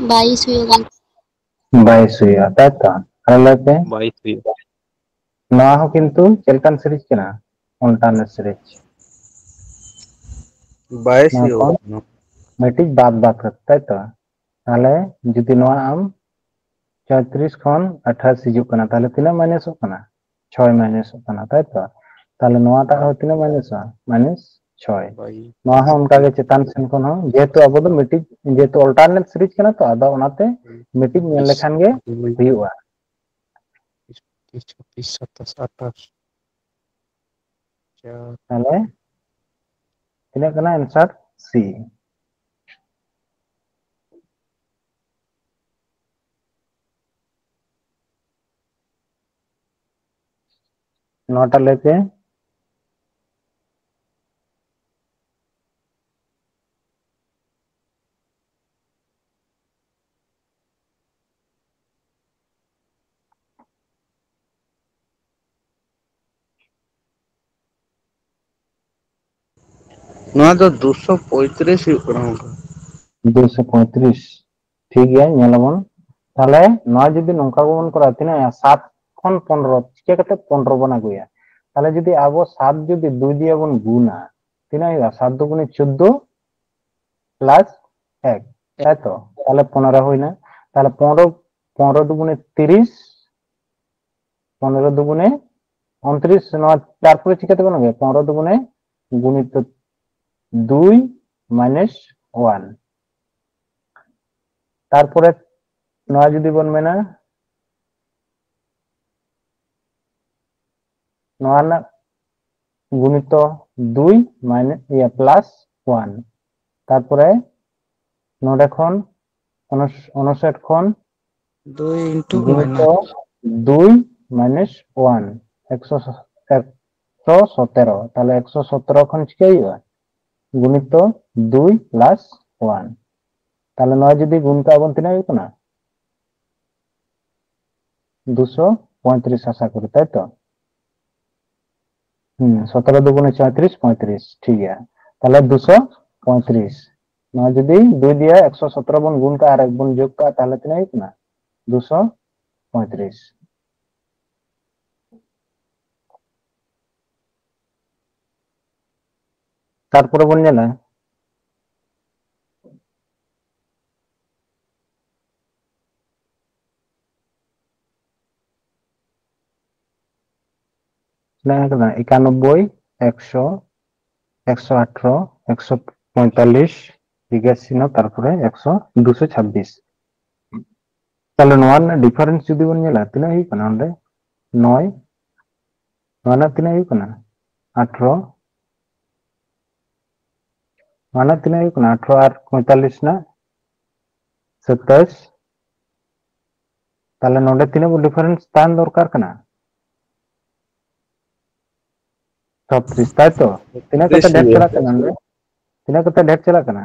ᱵᱟᱭᱤᱥ ᱦᱩᱭᱩᱜᱼᱟ᱾ ᱵᱟᱭᱤᱥ ᱦᱩᱭᱩᱜᱼᱟ, ᱛᱟᱭ ᱛᱚ? ᱟᱨ ᱞᱟᱹᱭ ᱯᱮ᱾ ᱵᱟᱭᱤᱥ ᱦᱩᱭᱩᱜᱼᱟ᱾ ᱱᱚᱣᱟ ᱦᱚᱸ ᱠᱤᱱᱛᱩ ᱪᱮᱫ ᱞᱮᱠᱟᱱ ᱥᱤᱨᱤᱡᱽ ᱠᱟᱱᱟ? Alternate series. ᱵᱟᱭᱤᱥ ᱱᱚᱣᱟ ᱦᱩᱭᱩᱜᱼᱟ᱾ ᱠᱷᱚᱱ ᱢᱤᱫᱴᱤᱡ ᱵᱟᱫ ᱵᱟᱫ ᱠᱟᱛᱮ, ᱛᱟᱭ ᱛᱚ? ᱛᱟᱦᱞᱮ ᱡᱩᱫᱤ ᱱᱚᱣᱟ ᱟᱢ ᱪᱚᱭᱛᱨᱤᱥ ᱠᱷᱚᱱ ᱟᱴᱷᱟᱥ ᱦᱤᱡᱩᱜ ᱠᱟᱱᱟ, ᱛᱟᱦᱞᱮ ᱛᱤᱱᱟᱹᱜ ᱢᱟᱭᱱᱟᱥᱚᱜ ᱠᱟᱱᱟ? ᱪᱷᱚᱭ ᱢᱟᱭᱱᱟᱥᱚᱜ ᱠᱟᱱᱟ, ᱛᱟᱭ ᱛᱚ? ᱛᱟᱦᱞᱮ ᱱᱚᱣᱟᱴᱟᱜ ᱦᱚᱸ ᱛᱤᱱᱟᱹᱜ ᱢᱟᱭᱱᱟᱥᱚᱜᱼᱟ? ᱢᱟᱭᱱᱟᱥ ᱪᱷᱚᱭ᱾ ᱵᱟᱭᱤᱥ᱾ ᱱᱚᱣᱟ ᱦᱚᱸ ᱚᱱᱠᱟ ᱜᱮ ᱪᱮᱛᱟᱱ ᱥᱮᱱ ᱠᱷᱚᱱ ᱦᱚᱸ, ᱡᱮᱦᱮᱛᱩ ᱟᱵᱚ ᱫᱚ ᱢᱤᱫᱴᱤᱡ, ᱡᱮᱦᱮᱛᱩ ᱚᱞᱴᱟᱨᱱᱮᱴ ᱥᱤᱨᱤᱡᱽ ᱠᱟᱱᱟ ᱛᱚ, ᱟᱫᱚ ᱚᱱᱟᱛᱮ ᱢᱤᱫᱴᱤᱡ ᱧᱮᱞ ᱞᱮᱠᱷᱟᱱ ᱜᱮ ᱦᱩᱭᱩᱜᱼᱟ᱾ ᱛᱤᱥ, ᱛᱤᱥ, ᱥᱟᱛᱟᱥ, ᱟᱴᱷᱟᱥ᱾ ᱪᱟᱨ᱾ ᱛᱟᱦᱞᱮ ᱛᱤᱱᱟᱹᱜ ᱠᱟᱱᱟ ᱮᱱᱥᱟᱨ? ᱥᱤ᱾ ᱱᱚᱣᱟᱴᱟᱜ ᱞᱟᱹᱭ ᱯᱮ᱾ ᱱᱚᱣᱟ ᱫᱚ ᱫᱩᱥᱚ ᱯᱚᱸᱭᱛᱨᱤᱥ ᱦᱩᱭᱩᱜ ᱠᱟᱱᱟ ᱜᱚᱝᱠᱮ᱾ ᱫᱩᱥᱚ ᱯᱚᱸᱭᱛᱨᱤᱥ᱾ ᱴᱷᱤᱠ ᱜᱮᱭᱟ, ᱧᱮᱞ ᱟᱵᱚᱱ᱾ ᱛᱟᱦᱞᱮ ᱱᱚᱣᱟ ᱡᱩᱫᱤ ᱱᱚᱝᱠᱟ ᱜᱮᱵᱚᱱ ᱠᱚᱨᱟᱣᱟ, ᱛᱤᱱᱟᱹᱜ ᱦᱩᱭᱩᱜᱼᱟ? ᱥᱟᱛ ᱠᱷᱚᱱ ᱯᱚᱱᱨᱚ, ᱪᱤᱠᱟᱹ ᱠᱟᱛᱮ ᱯᱚᱱᱨᱚ ᱵᱚᱱ ᱟᱹᱜᱩᱭᱟ? ᱛᱟᱦᱞᱮ ᱡᱩᱫᱤ ᱟᱵᱚ ᱥᱟᱛ ᱡᱩᱫᱤ ᱫᱩᱭ ᱫᱤᱭᱮ ᱵᱚᱱ ᱜᱩᱱᱟ, ᱛᱤᱱᱟᱹᱜ ᱦᱩᱭᱩᱜᱼᱟ? ᱥᱟᱛ ᱫᱩᱜᱩᱱᱮ ᱪᱳᱫᱫᱳ ᱯᱞᱟᱥ ᱮᱠ, ᱛᱟᱭ ᱛᱚ? ᱛᱟᱦᱞᱮ ᱯᱚᱱᱨᱚ ᱦᱩᱭᱱᱟ᱾ ᱛᱟᱦᱞᱮ ᱯᱚᱱᱨᱚ, ᱯᱚᱱᱨᱚ ᱫᱩᱜᱩᱱᱮ ᱛᱤᱨᱤᱥ, ᱯᱚᱱᱨᱚ ᱫᱩᱜᱩᱱᱮ ᱩᱱᱛᱨᱤᱥ, ᱱᱚᱣᱟ ᱛᱟᱨᱯᱚᱨᱮ ᱪᱤᱠᱟᱹ ᱛᱮᱵᱚᱱ ᱟᱹᱜᱩᱭᱟ? ᱯᱚᱱᱨᱚ ᱫᱩᱜᱩᱱᱮ ᱜᱩᱱᱤᱛᱚ ᱫᱩᱭ ᱢᱟᱭᱱᱟᱥ ᱚᱣᱟᱱ᱾ ᱛᱟᱨᱯᱚᱨᱮ ᱱᱚᱣᱟ ᱡᱩᱫᱤ ᱵᱚᱱ ᱢᱮᱱᱟ, ᱱᱚᱣᱟ ᱨᱮᱱᱟᱜ ᱜᱩᱱᱤᱛᱚ ᱫᱩᱭ ᱢᱟᱭᱱᱟᱥ, ᱤᱭᱟᱹ, ᱯᱞᱟᱥ ᱳᱣᱟᱱ᱾ ᱛᱟᱨᱯᱚᱨᱮ ᱱᱚᱰᱮ ᱠᱷᱚᱱ ᱩᱱᱩᱥ-, ᱩᱱᱩᱥᱟᱴ ᱠᱷᱚᱱ ᱫᱩᱭ ᱤᱱᱴᱩ ᱜᱩᱱᱤᱛᱚ ᱫᱩᱭ ᱢᱟᱭᱱᱟᱥ ᱳᱣᱟᱱ, ᱮᱠᱥᱚ, ᱮᱠᱥᱚ ᱥᱚᱛᱮᱨᱚ᱾ ᱛᱟᱦᱞᱮ ᱮᱠᱥᱚ ᱥᱚᱛᱮᱨᱚ ᱠᱷᱚᱱ ᱪᱤᱠᱟᱹ ᱦᱩᱭᱩᱜᱼᱟ? ᱜᱩᱱᱤᱛᱚ ᱫᱩᱭ ᱯᱞᱟᱥ ᱳᱣᱟᱱ᱾ ᱛᱟᱦᱞᱮ ᱱᱚᱣᱟ ᱡᱩᱫᱤ ᱜᱩᱱ ᱠᱟᱜ ᱵᱚᱱ, ᱛᱤᱱᱟᱹᱜ ᱦᱩᱭᱩᱜ ᱠᱟᱱᱟ? ᱫᱩᱥᱚ ᱯᱚᱸᱭᱛᱨᱤᱥ, ᱟᱥᱟ ᱠᱚᱨᱤ, ᱛᱟᱭ ᱛᱚ? ᱦᱩᱸ, ᱥᱚᱛᱮᱨᱚ ᱫᱩᱜᱩᱱᱮ ᱪᱚᱭᱛᱨᱤᱥ, ᱯᱚᱸᱭᱛᱨᱤᱥ, ᱴᱷᱤᱠ ᱜᱮᱭᱟ᱾ ᱛᱟᱦᱞᱮ ᱫᱩᱥᱚ ᱯᱚᱸᱭᱛᱨᱤᱥ᱾ ᱱᱚᱣᱟ ᱡᱩᱫᱤ ᱫᱩᱭ ᱫᱤᱭᱮ ᱮᱠᱥᱚ ᱥᱚᱛᱮᱨᱚ ᱵᱚᱱ ᱜᱩᱱ ᱠᱟᱜᱼᱟ ᱟᱨ ᱮᱠ ᱵᱚᱱ ᱡᱳᱜᱽ ᱠᱟᱜᱼᱟ, ᱛᱟᱦᱞᱮ ᱛᱤᱱᱟᱹᱜ ᱦᱩᱭᱩᱜ ᱠᱟᱱᱟ? ᱫᱩᱥᱚ ᱯᱚᱸᱭᱛᱨᱤᱥ᱾ ᱛᱟᱨᱯᱚᱨᱮ ᱵᱚᱱ ᱧᱮᱞᱟ, ᱛᱤᱱᱟᱹᱜ ᱦᱩᱭᱩᱜ ᱠᱟᱱᱟ? ᱮᱠᱟᱱᱚᱵᱵᱳᱭ, ᱮᱠᱥᱚ, ᱮᱠᱥᱚ ᱟᱴᱷᱨᱚ, ᱮᱠᱥᱚ ᱯᱚᱸᱭᱛᱟᱞᱞᱤᱥ, ᱮᱠᱟᱥᱤ ᱱᱚ, ᱛᱟᱨᱯᱚᱨᱮ ᱮᱠᱥᱚ, ᱫᱩᱥᱚ ᱪᱷᱟᱵᱵᱤᱥ᱾ ᱛᱟᱦᱞᱮ ᱱᱚᱣᱟ ᱨᱮᱱᱟᱜ ᱰᱤᱯᱷᱟᱨᱮᱱᱥ ᱡᱩᱫᱤ ᱵᱚᱱ ᱧᱮᱞᱟ, ᱛᱤᱱᱟᱹᱜ ᱦᱩᱭᱩᱜ ᱠᱟᱱᱟ ᱚᱸᱰᱮ? ᱱᱚᱭ᱾ ᱱᱚᱣᱟ ᱨᱮᱱᱟᱜ ᱛᱤᱱᱟᱹᱜ ᱦᱩᱭᱩᱜ ᱠᱟᱱᱟ? ᱟᱴᱷᱨᱚ᱾ ᱱᱚᱣᱟ ᱨᱮᱱᱟᱜ ᱛᱤᱱᱟᱹᱜ ᱦᱩᱭᱩᱜ ᱠᱟᱱᱟ? ᱟᱴᱷᱨᱚ ᱟᱨ ᱯᱚᱸᱭᱛᱟᱞᱞᱤᱥ ᱨᱮᱱᱟᱜ ᱥᱟᱛᱟᱥ᱾ ᱛᱟᱦᱞᱮ ᱱᱚᱰᱮ ᱛᱤᱱᱟᱹᱜ ᱰᱤᱯᱷᱟᱨᱮᱱᱥ ᱛᱟᱦᱮᱱ ᱫᱚᱨᱠᱟᱨ ᱠᱟᱱᱟ? ᱪᱷᱚᱛᱨᱤᱥ, ᱛᱟᱭ ᱛᱚ? ᱛᱤᱱᱟᱹᱜ ᱠᱟᱛᱮ ᱰᱷᱮᱨ ᱪᱟᱞᱟᱜ ᱠᱟᱱᱟ ᱱᱚᱰᱮ? ᱛᱤᱱᱟᱹᱜ ᱠᱟᱛᱮ ᱰᱷᱮᱨ ᱪᱟᱞᱟᱜ ᱠᱟᱱᱟ?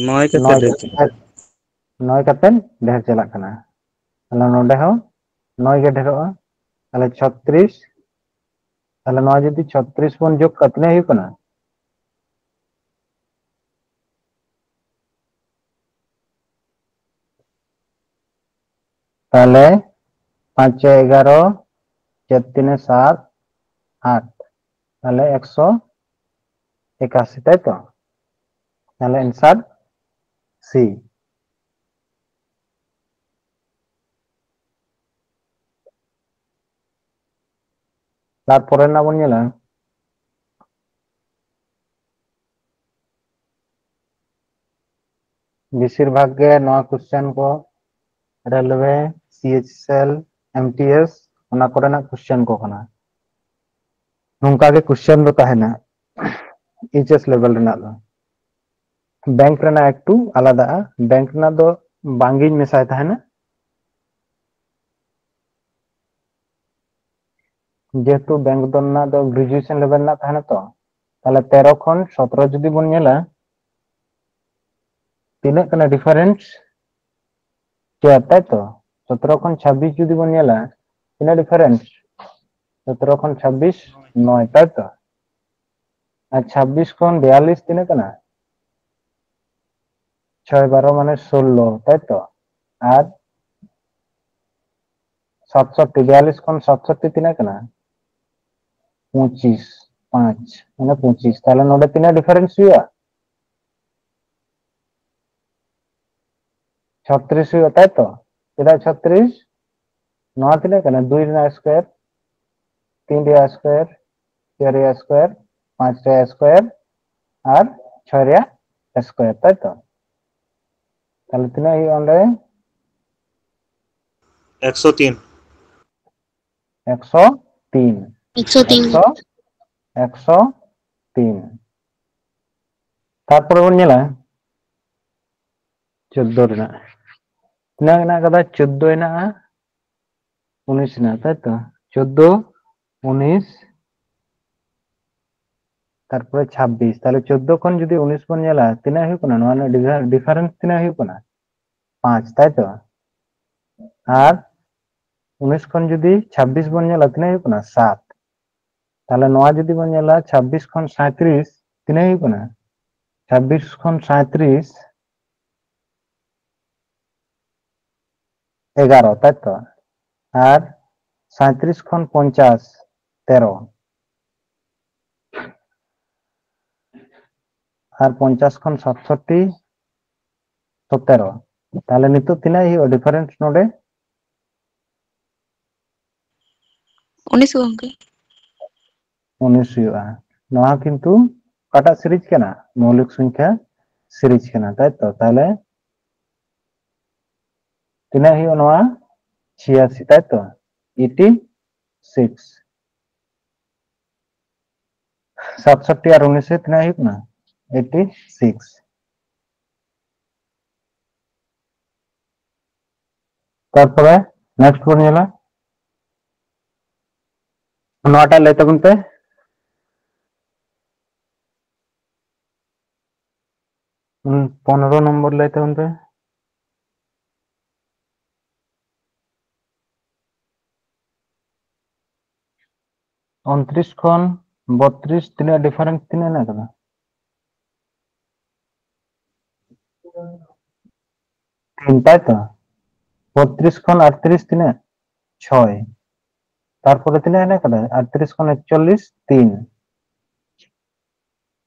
ᱱᱚᱭ ᱠᱟᱛᱮ ᱱᱚᱭ ᱰᱷᱮᱨ ᱠᱟᱛᱮ ᱪᱟᱞᱟᱜ ᱠᱟᱱᱟ᱾ ᱱᱚᱭ ᱠᱟᱛᱮ ᱰᱷᱮᱨ ᱪᱟᱞᱟᱜ ᱠᱟᱱᱟ᱾ ᱛᱟᱦᱞᱮ ᱱᱚᱰᱮ ᱦᱚᱸ ᱱᱚᱭ ᱜᱮ ᱰᱷᱮᱨᱚᱜᱼᱟ᱾ ᱛᱟᱦᱞᱮ ᱪᱷᱚᱛᱨᱤᱥ, ᱛᱟᱦᱞᱮ ᱱᱚᱣᱟ ᱡᱩᱫᱤ ᱪᱷᱚᱛᱨᱤᱥ ᱵᱚᱱ ᱡᱳᱜᱽ ᱠᱟᱜᱼᱟ, ᱛᱤᱱᱟᱹᱜ ᱦᱩᱭᱩᱜ ᱠᱟᱱᱟ? ᱛᱟᱦᱞᱮ ᱯᱟᱸᱪ ᱪᱷᱚᱭ ᱮᱜᱟᱨᱚ, ᱪᱟᱨ ᱛᱤᱱᱮ ᱥᱟᱛ, ᱟᱴ, ᱛᱟᱦᱞᱮ ᱮᱠᱥᱚ ᱮᱠᱟᱥᱤ, ᱛᱟᱭ ᱛᱚ? ᱛᱟᱦᱞᱮ answer C᱾ ᱛᱟᱨᱯᱚᱨᱮ ᱨᱮᱱᱟᱜ ᱵᱚᱱ ᱧᱮᱞᱟ, ᱵᱮᱥᱤᱨ ᱵᱷᱟᱜᱽ ᱜᱮ ᱱᱚᱣᱟ question ᱠᱚ railway, C H S L, M T S, ᱚᱱᱟ ᱠᱚᱨᱮᱱᱟᱜ question ᱠᱚ ᱠᱟᱱᱟ᱾ ᱱᱚᱝᱠᱟ ᱜᱮ ᱠᱚᱥᱪᱮᱱ ᱫᱚ ᱛᱟᱦᱮᱱᱟ ᱮᱭᱤᱪ ᱮᱥ ᱞᱮᱵᱮᱞ ᱨᱮᱱᱟᱜ ᱫᱚ᱾ ᱵᱮᱝᱠ ᱨᱮᱱᱟᱜ ᱮᱠᱴᱩ ᱟᱞᱟᱫᱟᱜᱼᱟ, ᱵᱮᱝᱠ ᱨᱮᱱᱟᱜ ᱫᱚ ᱵᱟᱝᱜᱤᱧ ᱢᱮᱥᱟᱭ ᱛᱟᱦᱮᱱᱟ, ᱡᱮᱦᱮᱛᱩ ᱵᱮᱝᱠ ᱫᱚ ᱨᱮᱱᱟᱜ ᱫᱚ ᱜᱨᱮᱡᱩᱭᱮᱥᱚᱱ ᱞᱮᱵᱮᱞ ᱨᱮᱱᱟᱜ ᱛᱟᱦᱮᱱᱟ ᱛᱚ᱾ ᱛᱟᱦᱞᱮ ᱛᱮᱨᱚ ᱠᱷᱚᱱ ᱥᱚᱛᱨᱚ ᱡᱩᱫᱤ ᱵᱚᱱ ᱧᱮᱞᱟ, ᱛᱤᱱᱟᱹᱜ ᱠᱟᱱᱟ ᱰᱤᱯᱷᱟᱨᱮᱱᱥ? ᱪᱟᱨ, ᱛᱟᱭ ᱛᱚ? ᱥᱚᱛᱨᱚ ᱠᱷᱚᱱ ᱪᱷᱟᱵᱵᱤᱥ ᱡᱩᱫᱤ ᱵᱚᱱ ᱧᱮᱞᱟ, ᱛᱤᱱᱟᱹᱜ ᱰᱤᱯᱷᱟᱨᱮᱱᱥ? ᱥᱚᱛᱨᱚ ᱠᱷᱚᱱ ᱪᱷᱟᱵᱵᱤᱥ, ᱱᱚᱭ, ᱛᱟᱭ ᱛᱚ? ᱟᱨ ᱪᱷᱟᱵᱵᱤᱥ ᱠᱷᱚᱱ ᱵᱤᱭᱟᱞᱞᱤᱥ ᱛᱤᱱᱟᱹᱜ ᱠᱟᱱᱟ? ᱪᱷᱚᱭ ᱵᱟᱨᱚ ᱢᱟᱱᱮ ᱥᱳᱞᱞᱳ, ᱛᱟᱭ ᱛᱚ? ᱟᱨ ᱥᱟᱛᱥᱚᱴᱴᱤ, ᱵᱤᱭᱟᱞᱞᱤᱥ ᱠᱷᱚᱱ ᱥᱟᱛᱥᱚᱴᱴᱤ ᱛᱤᱱᱟᱹᱜ ᱠᱟᱱᱟ? ᱯᱚᱸᱪᱤᱥ, ᱯᱟᱸᱪ, ᱢᱟᱱᱮ ᱯᱚᱸᱪᱤᱥ᱾ ᱛᱟᱦᱞᱮ ᱱᱚᱰᱮ ᱛᱤᱱᱟᱹᱜ ᱰᱤᱯᱷᱟᱨᱮᱱᱥ ᱦᱩᱭᱩᱜᱼᱟ? ᱪᱷᱚᱛᱨᱤᱥ ᱦᱩᱭᱩᱜᱼᱟ, ᱛᱟᱭ ᱛᱚ? ᱪᱮᱫᱟᱜ ᱪᱷᱚᱛᱨᱤᱥ? ᱱᱚᱣᱟ ᱛᱤᱱᱟᱹᱜ ᱠᱟᱱᱟ? ᱫᱩᱭ ᱨᱮᱱᱟᱜ ᱥᱠᱚᱭᱟᱨ, ᱛᱤᱱ ᱨᱮᱭᱟᱜ ᱥᱠᱚᱭᱟᱨ, ᱪᱟᱨ ᱨᱮᱭᱟᱜ ᱥᱠᱚᱭᱟᱨ, ᱯᱟᱸᱪ ᱨᱮᱭᱟᱜ ᱥᱠᱚᱭᱟᱨ ᱟᱨ ᱪᱷᱚᱭ ᱨᱮᱭᱟᱜ ᱥᱠᱚᱭᱟᱨ, ᱛᱟᱭ ᱛᱚ? ᱛᱟᱦᱞᱮ ᱛᱤᱱᱟᱹᱜ ᱦᱩᱭᱩᱜᱼᱟ ᱚᱸᱰᱮ? ᱮᱠᱥᱚ ᱛᱤᱱ᱾ ᱮᱠᱥᱚ ᱛᱤᱱ᱾ ᱮᱠᱥᱚ ᱛᱤᱱ᱾ ᱮᱠᱥᱚ, ᱮᱠᱥᱚ ᱛᱤᱱ᱾ ᱛᱟᱨᱯᱚᱨᱮ ᱵᱚᱱ ᱧᱮᱞᱟ ᱪᱳᱫᱫᱳ ᱨᱮᱱᱟᱜ᱾ ᱛᱤᱱᱟᱹᱜ ᱦᱮᱱᱟᱜ ᱠᱟᱫᱟ? ᱪᱳᱫᱫᱳ ᱦᱮᱱᱟᱜᱼᱟ, ᱩᱱᱤᱥ ᱦᱮᱱᱟᱜᱼᱟ, ᱛᱟᱭ ᱛᱚ? ᱪᱳᱫᱫᱳ, ᱩᱱᱤᱥ, ᱛᱟᱨᱯᱚᱨᱮ ᱪᱷᱟᱵᱵᱤᱥ᱾ ᱛᱟᱦᱞᱮ ᱪᱳᱫᱫᱳ ᱠᱷᱚᱱ ᱡᱩᱫᱤ ᱩᱱᱤᱥ ᱵᱚᱱ ᱧᱮᱞᱟ, ᱛᱤᱱᱟᱹᱜ ᱦᱩᱭᱩᱜ ᱠᱟᱱᱟ? ᱱᱚᱣᱟ ᱨᱮᱱᱟᱜ ᱰᱤᱯᱷᱟᱨᱮᱱᱥ ᱛᱤᱱᱟᱹᱜ ᱦᱩᱭᱩᱜ ᱠᱟᱱᱟ? ᱯᱟᱸᱪ, ᱛᱟᱭ ᱛᱚ? ᱟᱨ ᱩᱱᱤᱥ ᱠᱷᱚᱱ ᱡᱩᱫᱤ ᱪᱷᱟᱵᱵᱤᱥ ᱵᱚᱱ ᱧᱮᱞᱟ, ᱛᱤᱱᱟᱹᱜ ᱦᱩᱭᱩᱜ ᱠᱟᱱᱟ? ᱥᱟᱛ᱾ ᱛᱟᱦᱞᱮ ᱱᱚᱣᱟ ᱡᱩᱫᱤ ᱵᱚᱱ ᱧᱮᱞᱟ, ᱪᱷᱟᱵᱵᱤᱥ ᱠᱷᱚᱱ ᱥᱟᱸᱭᱛᱨᱤᱥ ᱛᱤᱱᱟᱹᱜ ᱦᱩᱭᱩᱜ ᱠᱟᱱᱟ? ᱪᱷᱟᱵᱵᱤᱥ ᱠᱷᱚᱱ ᱥᱟᱸᱭᱛᱨᱤᱥ, ᱮᱜᱟᱨᱚ, ᱛᱟᱭ ᱛᱚ? ᱟᱨ ᱥᱟᱸᱭᱛᱨᱤᱥ ᱠᱷᱚᱱ ᱯᱚᱧᱪᱟᱥ, ᱛᱮᱨᱚ᱾ ᱟᱨ ᱯᱚᱧᱪᱟᱥ ᱠᱷᱚᱱ ᱥᱟᱛᱥᱚᱴᱴᱤ, ᱥᱚᱛᱮᱨᱚ᱾ ᱛᱟᱦᱞᱮ ᱱᱤᱛᱚᱜ ᱛᱤᱱᱟᱹᱜ ᱦᱩᱭᱩᱜᱼᱟ ᱰᱤᱯᱷᱟᱨᱮᱱᱥ ᱱᱚᱰᱮ? ᱩᱱᱤᱥ, ᱜᱚᱝᱠᱮ᱾ ᱩᱱᱤᱥ ᱦᱩᱭᱩᱜᱼᱟ᱾ ᱱᱚᱣᱟ ᱠᱤᱱᱛᱩ ᱚᱠᱟᱴᱟᱜ ᱥᱤᱨᱤᱡᱽ ᱠᱟᱱᱟ? ᱢᱳᱣᱞᱤᱠ ᱥᱚᱝᱠᱷᱭᱟ ᱥᱤᱨᱤᱡᱽ ᱠᱟᱱᱟ, ᱛᱟᱭ ᱛᱚ? ᱛᱟᱦᱞᱮ ᱛᱤᱱᱟᱹᱜ ᱦᱩᱭᱩᱜᱼᱟ ᱱᱚᱣᱟ? ᱪᱷᱤᱭᱟᱥᱤ, ᱛᱟᱭ ᱛᱚ? Eighty six. ᱥᱟᱛᱥᱚᱴᱴᱤ ᱟᱨ ᱩᱱᱤᱥ ᱨᱮ ᱛᱤᱱᱟᱹᱜ ᱦᱩᱭᱩᱜ ᱠᱟᱱᱟ? Eighty six. ᱛᱟᱨᱯᱚᱨᱮ next ᱵᱚᱱ ᱧᱮᱞᱟ, ᱱᱚᱣᱟᱴᱟᱜ ᱞᱟᱹᱭ ᱛᱟᱵᱚᱱ ᱯᱮ᱾ ᱦᱩᱸ, ᱯᱚᱱᱨᱚ ᱱᱚᱢᱵᱚᱨ ᱞᱟᱹᱭ ᱛᱟᱵᱚᱱ ᱯᱮ᱾ ᱩᱱᱛᱨᱤᱥ ᱠᱷᱚᱱ ᱵᱚᱛᱨᱤᱥ ᱛᱤᱱᱟᱹᱜ difference, ᱛᱤᱱᱟᱹᱜ ᱦᱮᱱᱟᱜ ᱟᱠᱟᱫᱟ? ᱛᱤᱱ, ᱛᱟᱭ ᱛᱚ? ᱵᱚᱛᱨᱤᱥ ᱠᱷᱚᱱ ᱟᱴᱛᱨᱤᱥ ᱛᱤᱱᱟᱹᱜ? ᱪᱷᱚᱭ᱾ ᱛᱟᱨᱯᱚᱨᱮ ᱛᱤᱱᱟᱹᱜ ᱦᱮᱱᱟᱜ ᱟᱠᱟᱫᱟ? ᱟᱴᱛᱨᱤᱥ ᱠᱷᱚᱱ ᱮᱠᱪᱚᱞᱞᱤᱥ, ᱛᱤᱱ᱾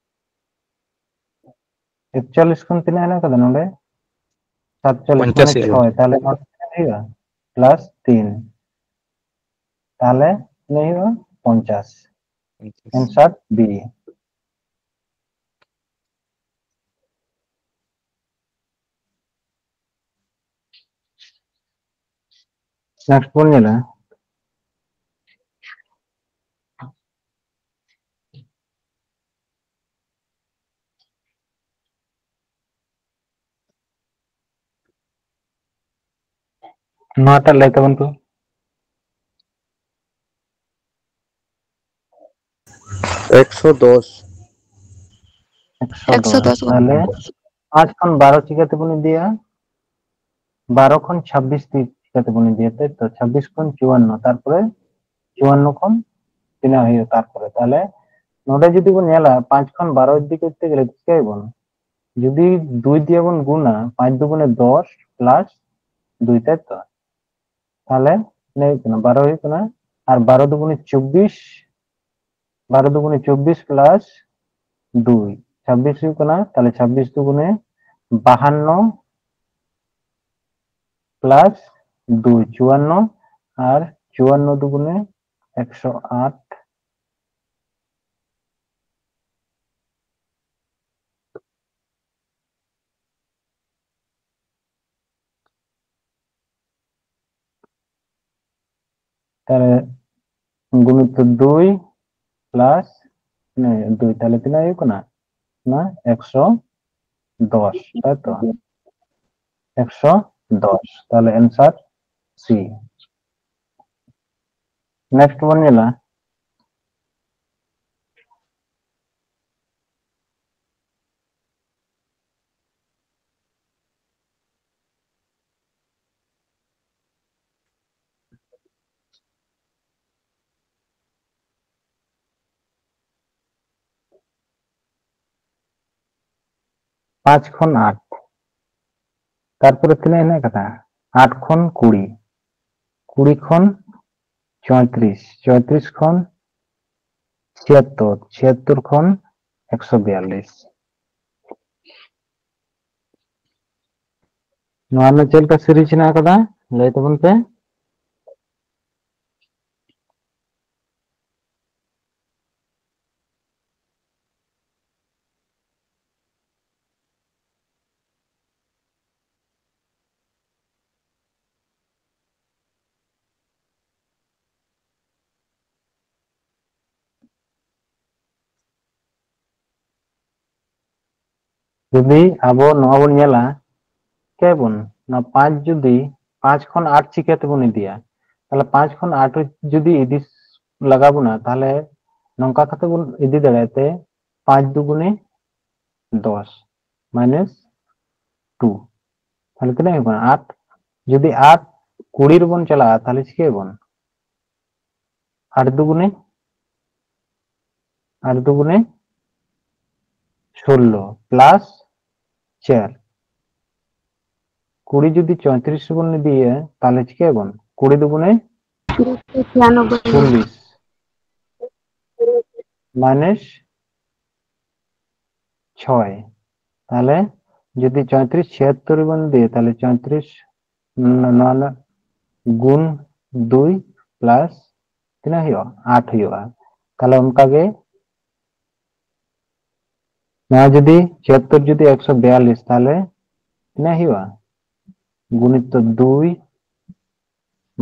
ᱮᱠᱪᱚᱞᱞᱤᱥ ᱠᱷᱚᱱ ᱛᱤᱱᱟᱹᱜ ᱦᱮᱱᱟᱜ ᱟᱠᱟᱫᱟ ᱱᱚᱰᱮ? ᱥᱟᱛᱪᱚᱞᱞᱤᱥ ᱯᱚᱧᱪᱟᱥ ᱢᱟᱱᱮ ᱦᱤᱡᱩᱜᱼᱟ᱾ ᱪᱷᱚᱭ, ᱛᱟᱦᱞᱮ ᱱᱚᱰᱮ ᱛᱤᱱᱟᱹᱜ ᱦᱩᱭᱩᱜᱼᱟ? ᱯᱞᱟᱥ ᱛᱤᱱ, ᱛᱟᱦᱞᱮ ᱛᱤᱱᱟᱹᱜ ᱦᱩᱭᱩᱜᱼᱟ? ᱯᱚᱧᱪᱟᱥ᱾ ᱯᱚᱧᱪᱟᱥ᱾ Answer B. Next ᱵᱚᱱ ᱧᱮᱞᱟ᱾ ᱱᱚᱣᱟᱴᱟᱜ ᱞᱟᱹᱭ ᱛᱟᱵᱚᱱ ᱯᱮ᱾ ᱮᱠᱥᱚ ᱫᱚᱥ᱾ ᱮᱠᱥᱚ ᱫᱚᱥ᱾ ᱮᱠᱥᱚ ᱫᱚᱥ᱾ ᱛᱟᱦᱞᱮ ᱯᱟᱸᱪ ᱠᱷᱚᱱ ᱵᱟᱨᱚ ᱪᱤᱠᱟᱹ ᱛᱮᱵᱚᱱ ᱤᱫᱤᱭᱟ? ᱵᱟᱨᱚ ᱠᱷᱚᱱ ᱪᱷᱟᱵᱵᱤᱥ ᱛᱤ-, ᱪᱤᱠᱟᱹ ᱛᱮᱵᱚᱱ ᱤᱫᱤᱭᱟ, ᱛᱟᱭ ᱛᱚ? ᱪᱷᱟᱵᱵᱤᱥ ᱠᱷᱚᱱ ᱪᱩᱣᱟᱱᱱᱚ, ᱛᱟᱨᱯᱚᱨᱮ ᱪᱩᱣᱟᱱᱱᱚ ᱠᱷᱚᱱ ᱛᱤᱱᱟᱹᱜ ᱦᱩᱭᱩᱜᱼᱟ ᱛᱟᱨᱯᱚᱨᱮ? ᱛᱟᱦᱞᱮ ᱱᱚᱰᱮ ᱡᱩᱫᱤ ᱵᱚᱱ ᱧᱮᱞᱟ, ᱯᱟᱸᱪ ᱠᱷᱚᱱ ᱵᱟᱨᱚ ᱤᱫᱤ ᱠᱚᱨᱛᱮ ᱜᱮᱞᱮ ᱪᱤᱠᱟᱹᱭᱟᱵᱚᱱ? ᱡᱩᱫᱤ ᱫᱩᱭ ᱫᱤᱭᱮ ᱵᱚᱱ ᱜᱩᱱᱟ, ᱯᱟᱸᱪ ᱫᱩᱜᱩᱱᱮ ᱫᱚᱥ ᱯᱞᱟᱥ ᱫᱩᱭ, ᱛᱟᱭ ᱛᱚ? ᱛᱟᱦᱞᱮ ᱛᱤᱱᱟᱹᱜ ᱦᱩᱭᱩᱜ ᱠᱟᱱᱟ? ᱵᱟᱨᱚ ᱦᱩᱭᱩᱜ ᱠᱟᱱᱟ, ᱟᱨ ᱵᱟᱨᱚ ᱫᱩᱜᱩᱱᱮ ᱪᱚᱵᱵᱤᱥ, ᱵᱟᱨᱚ ᱫᱩᱜᱩᱱᱮ ᱪᱚᱵᱵᱤᱥ ᱯᱞᱟᱥ ᱫᱩᱭ, ᱪᱷᱟᱵᱵᱤᱥ ᱦᱩᱭᱩᱜ ᱠᱟᱱᱟ, ᱛᱟᱦᱞᱮ ᱪᱷᱟᱵᱵᱤᱥ ᱫᱩᱜᱩᱱᱮ ᱵᱟᱦᱟᱱᱱᱚ ᱯᱞᱟᱥ ᱫᱩᱭ, ᱪᱩᱣᱟᱱᱱᱚ, ᱟᱨ ᱪᱩᱣᱟᱱᱱᱚ ᱫᱩᱜᱩᱱᱮ ᱮᱠᱥᱚ ᱟᱴ᱾ ᱛᱟᱦᱞᱮ ᱜᱩᱱᱤᱛᱚ ᱫᱩᱭ ᱯᱞᱟᱥ ᱛᱤᱱᱟᱹᱜ ᱦᱩᱭᱩᱜᱼᱟ? ᱫᱩᱭ, ᱛᱟᱦᱞᱮ ᱛᱤᱱᱟᱹᱜ ᱦᱩᱭᱩᱜ ᱠᱟᱱᱟ? ᱚᱱᱟ ᱮᱠᱥᱚ ᱫᱚᱥ, ᱛᱟᱭ ᱛᱚ? ᱮᱠᱥᱚ ᱫᱚᱥ, ᱛᱟᱦᱞᱮ answer C᱾ Next ᱵᱚᱱ ᱧᱮᱞᱟ, ᱯᱟᱸᱪ ᱠᱷᱚᱱ ᱟᱴ, ᱛᱟᱨᱯᱚᱨᱮ ᱛᱤᱱᱟᱹᱜ ᱦᱮᱱᱟᱜ ᱠᱟᱫᱟ? ᱟᱴ ᱠᱷᱚᱱ ᱠᱩᱲᱤ, ᱠᱩᱲᱤ ᱠᱷᱚᱱ ᱪᱚᱭᱛᱨᱤᱥ, ᱪᱚᱭᱛᱨᱤᱥ ᱠᱷᱚᱱ ᱪᱷᱤᱭᱟᱛᱛᱳᱨ, ᱪᱷᱤᱭᱟᱛᱛᱳᱨ ᱠᱷᱚᱱ ᱮᱠᱥᱚ ᱵᱤᱭᱟᱞᱞᱤᱥ᱾ ᱱᱚᱣᱟ ᱨᱮᱱᱟᱜ ᱪᱮᱫ ᱞᱮᱠᱟ series ᱦᱮᱱᱟᱜ ᱟᱠᱟᱫᱟ, ᱞᱟᱹᱭ ᱛᱟᱵᱚᱱ ᱯᱮ᱾ ᱡᱩᱫᱤ ᱟᱵᱚ ᱱᱚᱣᱟ ᱵᱚᱱ ᱧᱮᱞᱟ, ᱪᱤᱠᱟᱹᱭᱟᱵᱚᱱ? ᱱᱚᱣᱟ ᱯᱟᱸᱪ ᱡᱩᱫᱤ, ᱯᱟᱸᱪ ᱠᱷᱚᱱ ᱟᱴ ᱪᱤᱠᱟᱹ ᱛᱮᱵᱚᱱ ᱤᱫᱤᱭᱟ? ᱛᱟᱦᱞᱮ ᱯᱟᱸᱪ ᱠᱷᱚᱱ ᱟᱴ ᱡᱩᱫᱤ ᱤᱫᱤ ᱞᱟᱜᱟᱣ ᱵᱚᱱᱟ, ᱛᱟᱦᱞᱮ ᱱᱚᱝᱠᱟ ᱠᱟᱛᱮ ᱵᱚᱱ ᱤᱫᱤ ᱫᱟᱲᱮᱭᱟᱜ ᱛᱮ, ᱯᱟᱸᱪ ᱫᱩᱜᱩᱱᱮ ᱫᱚᱥ minus two, ᱛᱟᱦᱞᱮ ᱛᱤᱱᱟᱹᱜ ᱦᱩᱭᱩᱜ ᱠᱟᱱᱟ? ᱟᱴ᱾ ᱡᱩᱫᱤ ᱟᱴ ᱠᱩᱲᱤ ᱨᱮᱵᱚᱱ ᱪᱟᱞᱟᱜᱼᱟ, ᱛᱟᱦᱞᱮ ᱪᱤᱠᱟᱹᱭᱟᱵᱚᱱ? ᱟᱴ ᱫᱩᱜᱩᱱᱮ, ᱟᱴ ᱫᱩᱜᱩᱱᱮ ᱥᱳᱞᱞᱳ plus ᱪᱟᱨ᱾ ᱠᱩᱲᱤ ᱡᱩᱫᱤ ᱪᱚᱭᱛᱨᱤᱥ ᱨᱮᱵᱚᱱ ᱤᱫᱤᱭᱟ, ᱛᱟᱦᱞᱮ ᱪᱤᱠᱟᱹᱭᱟᱵᱚᱱ? ᱠᱩᱲᱤ ᱫᱩᱜᱩᱱᱮ ᱪᱷᱤᱭᱟᱱᱚᱵᱵᱳᱭ᱾ ᱪᱚᱞᱞᱤᱥ minus ᱪᱷᱚᱭ᱾ ᱛᱟᱦᱞᱮ ᱡᱩᱫᱤ ᱪᱚᱭᱛᱨᱤᱥ ᱪᱷᱤᱭᱟᱛᱛᱳᱨ ᱨᱮᱵᱚᱱ ᱤᱫᱤᱭᱟ, ᱛᱟᱦᱞᱮ ᱪᱚᱭᱛᱨᱤᱥ, ᱱᱚᱣᱟ ᱨᱮᱱᱟᱜ ᱜᱩᱱ ᱫᱩᱭ plus ᱛᱤᱱᱟᱹᱜ ᱦᱩᱭᱩᱜᱼᱟ? ᱟᱴ ᱦᱩᱭᱩᱜᱼᱟ᱾ ᱛᱟᱦᱞᱮ ᱚᱱᱠᱟ ᱜᱮ ᱱᱚᱣᱟ ᱡᱩᱫᱤ ᱪᱷᱤᱭᱟᱛᱛᱳᱨ ᱡᱩᱫᱤ ᱮᱠᱥᱚ ᱵᱤᱭᱟᱞᱞᱤᱥ, ᱛᱟᱦᱞᱮ ᱛᱤᱱᱟᱹᱜ ᱦᱩᱭᱩᱜᱼᱟ? ᱜᱩᱱᱤᱛᱚ ᱫᱩᱭ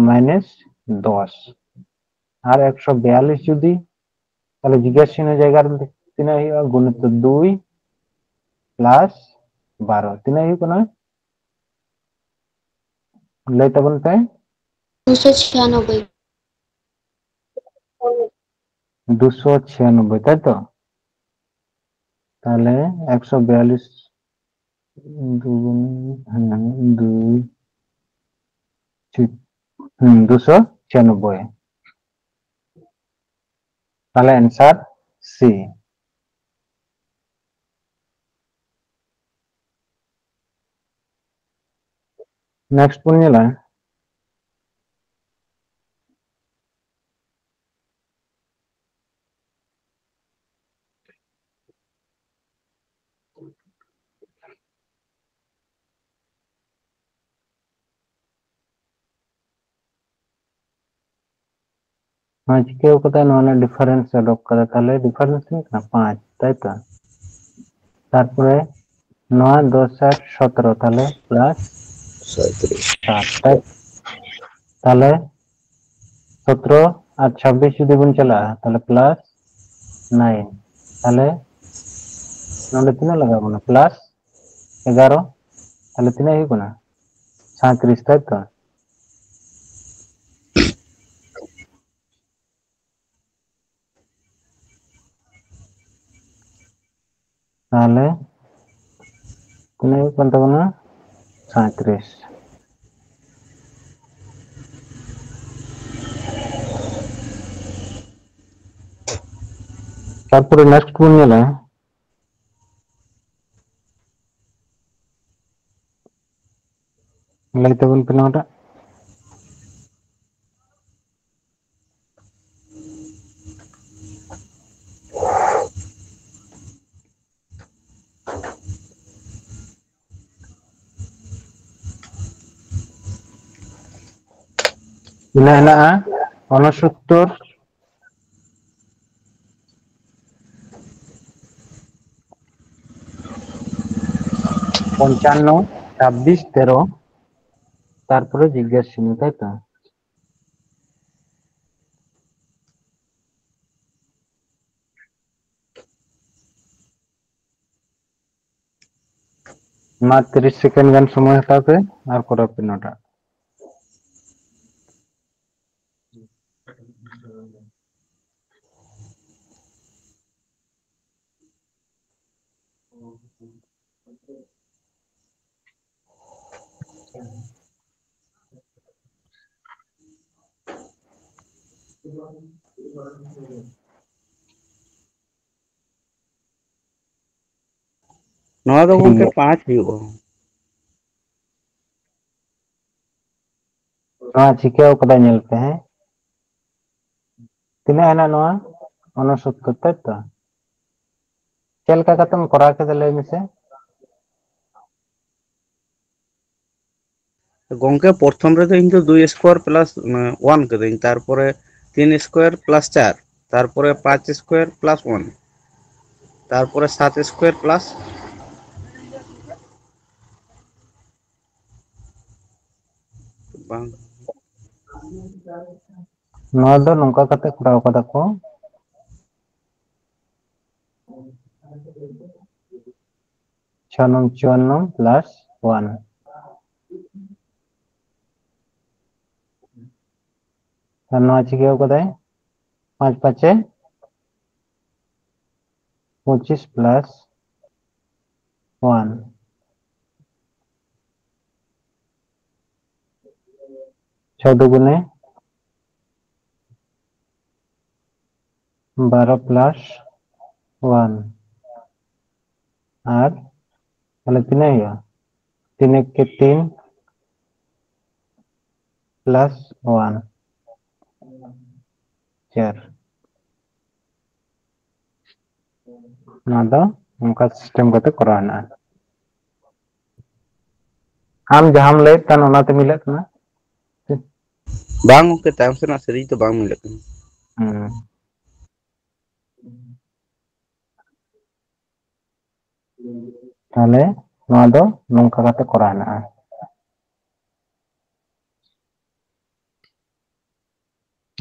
minus ᱫᱚᱥ᱾ ᱟᱨ ᱮᱠᱥᱚ ᱵᱤᱭᱟᱞᱞᱤᱥ ᱡᱩᱫᱤ ᱛᱟᱦᱞᱮ ᱡᱤᱜᱽᱜᱟᱥᱟ ᱪᱤᱱᱦᱟᱹ ᱡᱟᱭᱜᱟ ᱨᱮ ᱛᱤᱱᱟᱹᱜ ᱦᱩᱭᱩᱜᱼᱟ? ᱜᱩᱱᱤᱛᱚ ᱫᱩᱭ ᱯᱞᱟᱥ ᱵᱟᱨᱚ᱾ ᱛᱤᱱᱟᱹᱜ ᱦᱩᱭᱩᱜ ᱠᱟᱱᱟ? ᱞᱟᱹᱭ ᱛᱟᱵᱚᱱ ᱯᱮ᱾ ᱫᱩᱥᱚ ᱪᱷᱤᱭᱟᱱᱚᱵᱵᱳᱭ᱾ ᱫᱩᱥᱚ ᱪᱷᱤᱭᱟᱱᱚᱵᱵᱳᱭ, ᱛᱟᱭ ᱛᱚ? ᱛᱟᱦᱞᱮ ᱮᱠᱥᱚ ᱵᱤᱭᱟᱞᱞᱤᱥ, ᱫᱩ, ᱦᱮᱸ, ᱫᱩ, ᱴᱷᱤᱠ, ᱦᱩᱸ, ᱫᱩᱥᱚ ᱪᱷᱤᱭᱟᱱᱚᱵᱵᱳᱭ᱾ ᱛᱟᱦᱞᱮ answer C᱾ Next ᱵᱚᱱ ᱧᱮᱞᱟ᱾ ᱱᱚᱣᱟ ᱪᱤᱠᱟᱹᱣ ᱠᱟᱫᱟ, ᱱᱚᱣᱟ ᱨᱮᱱᱟᱜ difference ᱚᱰᱚᱠ ᱠᱟᱫᱟ, ᱛᱟᱦᱞᱮ difference ᱦᱩᱭᱩᱜ ᱠᱟᱱᱟ ᱯᱟᱸᱪ, ᱛᱟᱭ ᱛᱚ? ᱛᱟᱨᱯᱚᱨᱮ ᱱᱚᱣᱟ ᱫᱚᱥ ᱟᱨ ᱥᱚᱛᱨᱚ, ᱛᱟᱦᱞᱮ plus ᱥᱟᱸᱭᱛᱨᱤᱥ᱾ ᱥᱟᱛ, ᱛᱟᱭ? ᱛᱟᱦᱞᱮ ᱥᱚᱛᱨᱚ ᱟᱨ ᱪᱷᱟᱵᱵᱤᱥ ᱡᱩᱫᱤ ᱵᱚᱱ ᱪᱟᱞᱟᱜᱼᱟ, ᱛᱟᱦᱞᱮ plus nine, ᱛᱟᱦᱞᱮ ᱱᱚᱰᱮ ᱛᱤᱱᱟᱹᱜ ᱞᱟᱜᱟᱣ ᱵᱚᱱᱟ? Plus ᱮᱜᱟᱨᱚ, ᱛᱟᱦᱞᱮ ᱛᱤᱱᱟᱹᱜ ᱦᱩᱭᱩᱜ ᱠᱟᱱᱟ? ᱥᱟᱸᱭᱛᱨᱤᱥ, ᱛᱟᱭ ᱛᱚ? ᱛᱟᱦᱞᱮ ᱛᱤᱱᱟᱹᱜ ᱦᱩᱭᱩᱜ ᱠᱟᱱ ᱛᱟᱵᱚᱱᱟ? ᱥᱟᱸᱭᱛᱨᱤᱥ᱾ ᱛᱟᱨᱯᱚᱨᱮ next ᱵᱚᱱ ᱧᱮᱞᱟ, ᱞᱟᱹᱭ ᱛᱟᱵᱚᱱ ᱯᱮ ᱱᱚᱣᱟᱴᱟᱜ᱾ ᱤᱱᱟᱹ ᱦᱮᱱᱟᱜᱼᱟ ᱩᱱᱚᱥᱚᱛᱛᱚᱨ, ᱯᱚᱧᱪᱟᱱᱱᱚ, ᱪᱷᱟᱵᱵᱤᱥ, ᱛᱮᱨᱚ, ᱛᱟᱨᱯᱚᱨᱮ ᱡᱤᱜᱽᱜᱟᱥᱟ ᱪᱤᱱᱦᱟᱹ, ᱛᱟᱭ ᱛᱚ? ᱢᱟ ᱛᱤᱨᱤᱥ ᱥᱮᱠᱮᱱᱰ ᱜᱟᱱ ᱥᱚᱢᱚᱭ ᱦᱟᱛᱟᱣ ᱯᱮ ᱟᱨ ᱠᱚᱨᱟᱣ ᱯᱮ ᱱᱚᱣᱟᱴᱟᱜ᱾ ᱱᱚᱣᱟ ᱫᱚ ᱴᱷᱤᱠ ᱜᱚᱝᱠᱮ ᱜᱮᱭᱟ᱾ ᱯᱟᱸᱪ ᱦᱩᱭᱩᱜᱼᱟ᱾ ᱱᱚᱣᱟ ᱪᱤᱠᱟᱹᱣ ᱠᱟᱫᱟ ᱧᱮᱞ ᱯᱮ, ᱦᱮᱸ? ᱛᱤᱱᱟᱹᱜ ᱦᱮᱱᱟᱜ ᱱᱚᱣᱟ? ᱩᱱᱚᱥᱚᱛᱛᱚᱨ, ᱛᱟᱭ ᱛᱚ? ᱪᱮᱫ ᱞᱮᱠᱟ ᱠᱟᱛᱮᱢ ᱠᱚᱨᱟᱣ ᱠᱮᱫᱟ ᱞᱟᱹᱭ ᱢᱮᱥᱮ? ᱜᱚᱝᱠᱮ, ᱯᱨᱚᱛᱷᱚᱢ ᱨᱮᱫᱚ ᱤᱧ ᱫᱚ ᱫᱩᱭ ᱥᱠᱚᱭᱟᱨ ᱯᱞᱟᱥ ᱚᱣᱟᱱ ᱠᱟᱹᱫᱟᱹᱧ, ᱛᱟᱨᱯᱚᱨᱮ ᱛᱤᱱ ᱥᱠᱚᱭᱟᱨ ᱯᱞᱟᱥ ᱪᱟᱨ, ᱛᱟᱨᱯᱚᱨᱮ ᱯᱟᱸᱪ ᱥᱠᱚᱭᱟᱨ ᱯᱞᱟᱥ ᱚᱣᱟᱱ, ᱛᱟᱨᱯᱚᱨᱮ ᱥᱟᱛ ᱥᱠᱚᱭᱟᱨ ᱯᱞᱟᱥ ᱵᱟᱝ᱾ ᱱᱚᱣᱟ ᱫᱚ ᱱᱚᱝᱠᱟ ᱠᱟᱛᱮ ᱠᱚᱨᱟᱣ ᱠᱟᱫᱟ ᱠᱚ᱾ ᱪᱷᱚ ᱱᱚᱝ ᱪᱩᱣᱟᱱᱱᱚ ᱯᱞᱟᱥ ᱚᱣᱟᱱ᱾ ᱟᱨ ᱱᱚᱣᱟ ᱪᱤᱠᱟᱹᱣ ᱠᱟᱫᱟᱭ? ᱯᱟᱸᱪ ᱯᱟᱸᱪᱮ ᱯᱚᱸᱪᱤᱥ ᱯᱞᱟᱥ ᱚᱣᱟᱱ᱾ ᱪᱷᱚ ᱫᱩᱜᱩᱱᱮ ᱵᱟᱨᱚ ᱯᱞᱟᱥ ᱚᱣᱟᱱ᱾ ᱟᱨ ᱛᱟᱦᱞᱮ ᱛᱤᱱᱟᱹᱜ ᱦᱩᱭᱩᱜᱼᱟ? ᱛᱤᱱ ᱮᱠᱮ ᱛᱤᱱ ᱯᱞᱟᱥ ᱚᱣᱟᱱ, ᱪᱟᱨ᱾ ᱱᱚᱣᱟ ᱫᱚ ᱚᱱᱠᱟ ᱥᱤᱥᱴᱮᱢ ᱠᱟᱛᱮ ᱠᱚᱨᱟᱣ ᱦᱮᱱᱟᱜᱼᱟ᱾ ᱟᱢ ᱡᱟᱦᱟᱸᱢ ᱞᱟᱹᱭᱮᱫ ᱠᱟᱱ ᱚᱱᱟᱛᱮ ᱢᱤᱞᱟᱹᱜ ᱠᱟᱱᱟ᱾ ᱵᱟᱝ ᱜᱚᱝᱠᱮ, ᱛᱟᱭᱚᱢ ᱥᱮᱱᱟᱜ ᱥᱤᱨᱤᱡᱽ ᱫᱚ ᱵᱟᱝ ᱢᱤᱞᱟᱹᱜ ᱠᱟᱱᱟ᱾ ᱦᱩᱸ᱾ ᱛᱟᱦᱞᱮ ᱱᱚᱣᱟ ᱫᱚ ᱱᱚᱝᱠᱟ ᱠᱟᱛᱮ ᱠᱚᱨᱟᱣ ᱦᱮᱱᱟᱜᱼᱟ᱾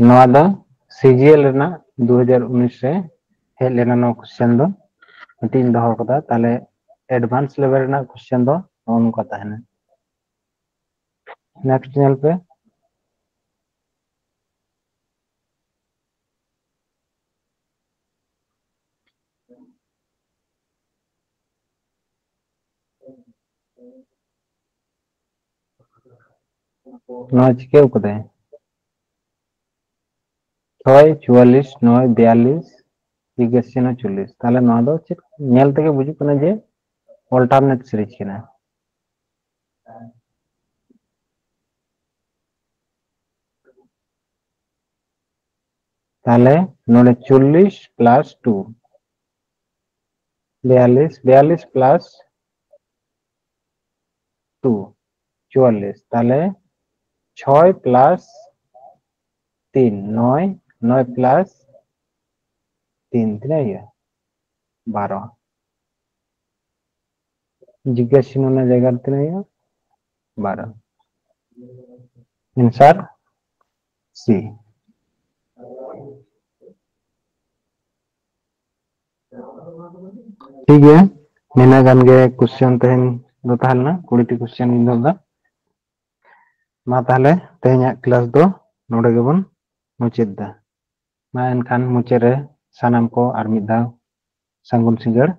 ᱱᱚᱣᱟ ᱫᱚ ᱥᱤᱡᱤᱮᱞ ᱨᱮᱱᱟᱜ ᱫᱩ ᱦᱟᱡᱟᱨ ᱩᱱᱤᱥ ᱨᱮ ᱦᱮᱡ ᱞᱮᱱᱟ ᱱᱚᱣᱟ ᱠᱚᱥᱪᱮᱱ ᱫᱚ, ᱢᱤᱫᱴᱤᱡ ᱤᱧ ᱫᱚᱦᱚ ᱠᱟᱫᱟ᱾ ᱛᱟᱦᱞᱮ advance level ᱨᱮᱱᱟᱜ question ᱫᱚ ᱱᱚᱜᱼᱚ ᱱᱚᱝᱠᱟ ᱛᱟᱦᱮᱱᱟ᱾ Next ᱧᱮᱞ ᱯᱮ᱾ ᱱᱚᱣᱟ ᱪᱤᱠᱟᱹᱣ ᱠᱟᱫᱟᱭ? ᱪᱷᱚᱭ ᱪᱩᱣᱟᱞᱞᱤᱥ, ᱱᱚᱭ ᱵᱤᱭᱟᱞᱞᱤᱥ, ᱮᱠᱟᱥᱤ ᱱᱚᱭ ᱪᱚᱞᱞᱤᱥ᱾ ᱛᱟᱦᱞᱮ ᱱᱚᱣᱟ ᱫᱚ ᱪᱮᱫ ᱧᱮᱞ ᱛᱮᱜᱮ ᱵᱩᱡᱩᱜ ᱠᱟᱱᱟ ᱡᱮ alternate series ᱠᱟᱱᱟ᱾ ᱛᱟᱦᱞᱮ ᱱᱚᱰᱮ ᱪᱚᱞᱞᱤᱥ plus two, ᱵᱤᱭᱟᱞᱞᱤᱥ, ᱵᱤᱭᱟᱞᱞᱤᱥ plus two, ᱪᱩᱣᱟᱞᱞᱤᱥ᱾ ᱛᱟᱦᱞᱮ ᱪᱷᱚᱭ plus ᱛᱤᱱ, ᱱᱚᱭ, ᱱᱚᱭ plus ᱛᱤᱱ, ᱛᱤᱱᱟᱹᱜ ᱦᱩᱭᱩᱜᱼᱟ? ᱵᱟᱨᱚ᱾ ᱡᱤᱜᱽᱜᱟᱥᱤᱱ ᱚᱱᱟ ᱡᱟᱭᱜᱟ ᱨᱮ ᱛᱤᱱᱟᱹᱜ ᱦᱩᱭᱩᱜᱼᱟ? ᱵᱟᱨᱚ᱾ Answer C᱾ ᱴᱷᱤᱠ ᱜᱮᱭᱟ, ᱱᱤᱱᱟᱹᱜ ᱜᱟᱱ ᱜᱮ question ᱛᱮᱦᱮᱧ ᱫᱚ ᱛᱟᱦᱮᱸ ᱞᱮᱱᱟ, ᱠᱩᱲᱤ ᱴᱤ question ᱤᱧ ᱫᱚᱦᱚ ᱞᱮᱫᱟ᱾ ᱢᱟ ᱛᱟᱦᱞᱮ ᱛᱮᱦᱮᱧᱟᱜ class ᱫᱚ ᱱᱚᱰᱮ ᱜᱮᱵᱚᱱ ᱢᱩᱪᱟᱹᱫ ᱮᱫᱟ᱾ ᱢᱟ ᱮᱱᱠᱷᱟᱱ ᱢᱩᱪᱟᱹᱫ ᱨᱮ ᱥᱟᱱᱟᱢ ᱠᱚ ᱟᱨ ᱢᱤᱫ ᱫᱷᱟᱣ ᱥᱟᱹᱜᱩᱱ ᱥᱤᱸᱜᱟᱹᱲ᱾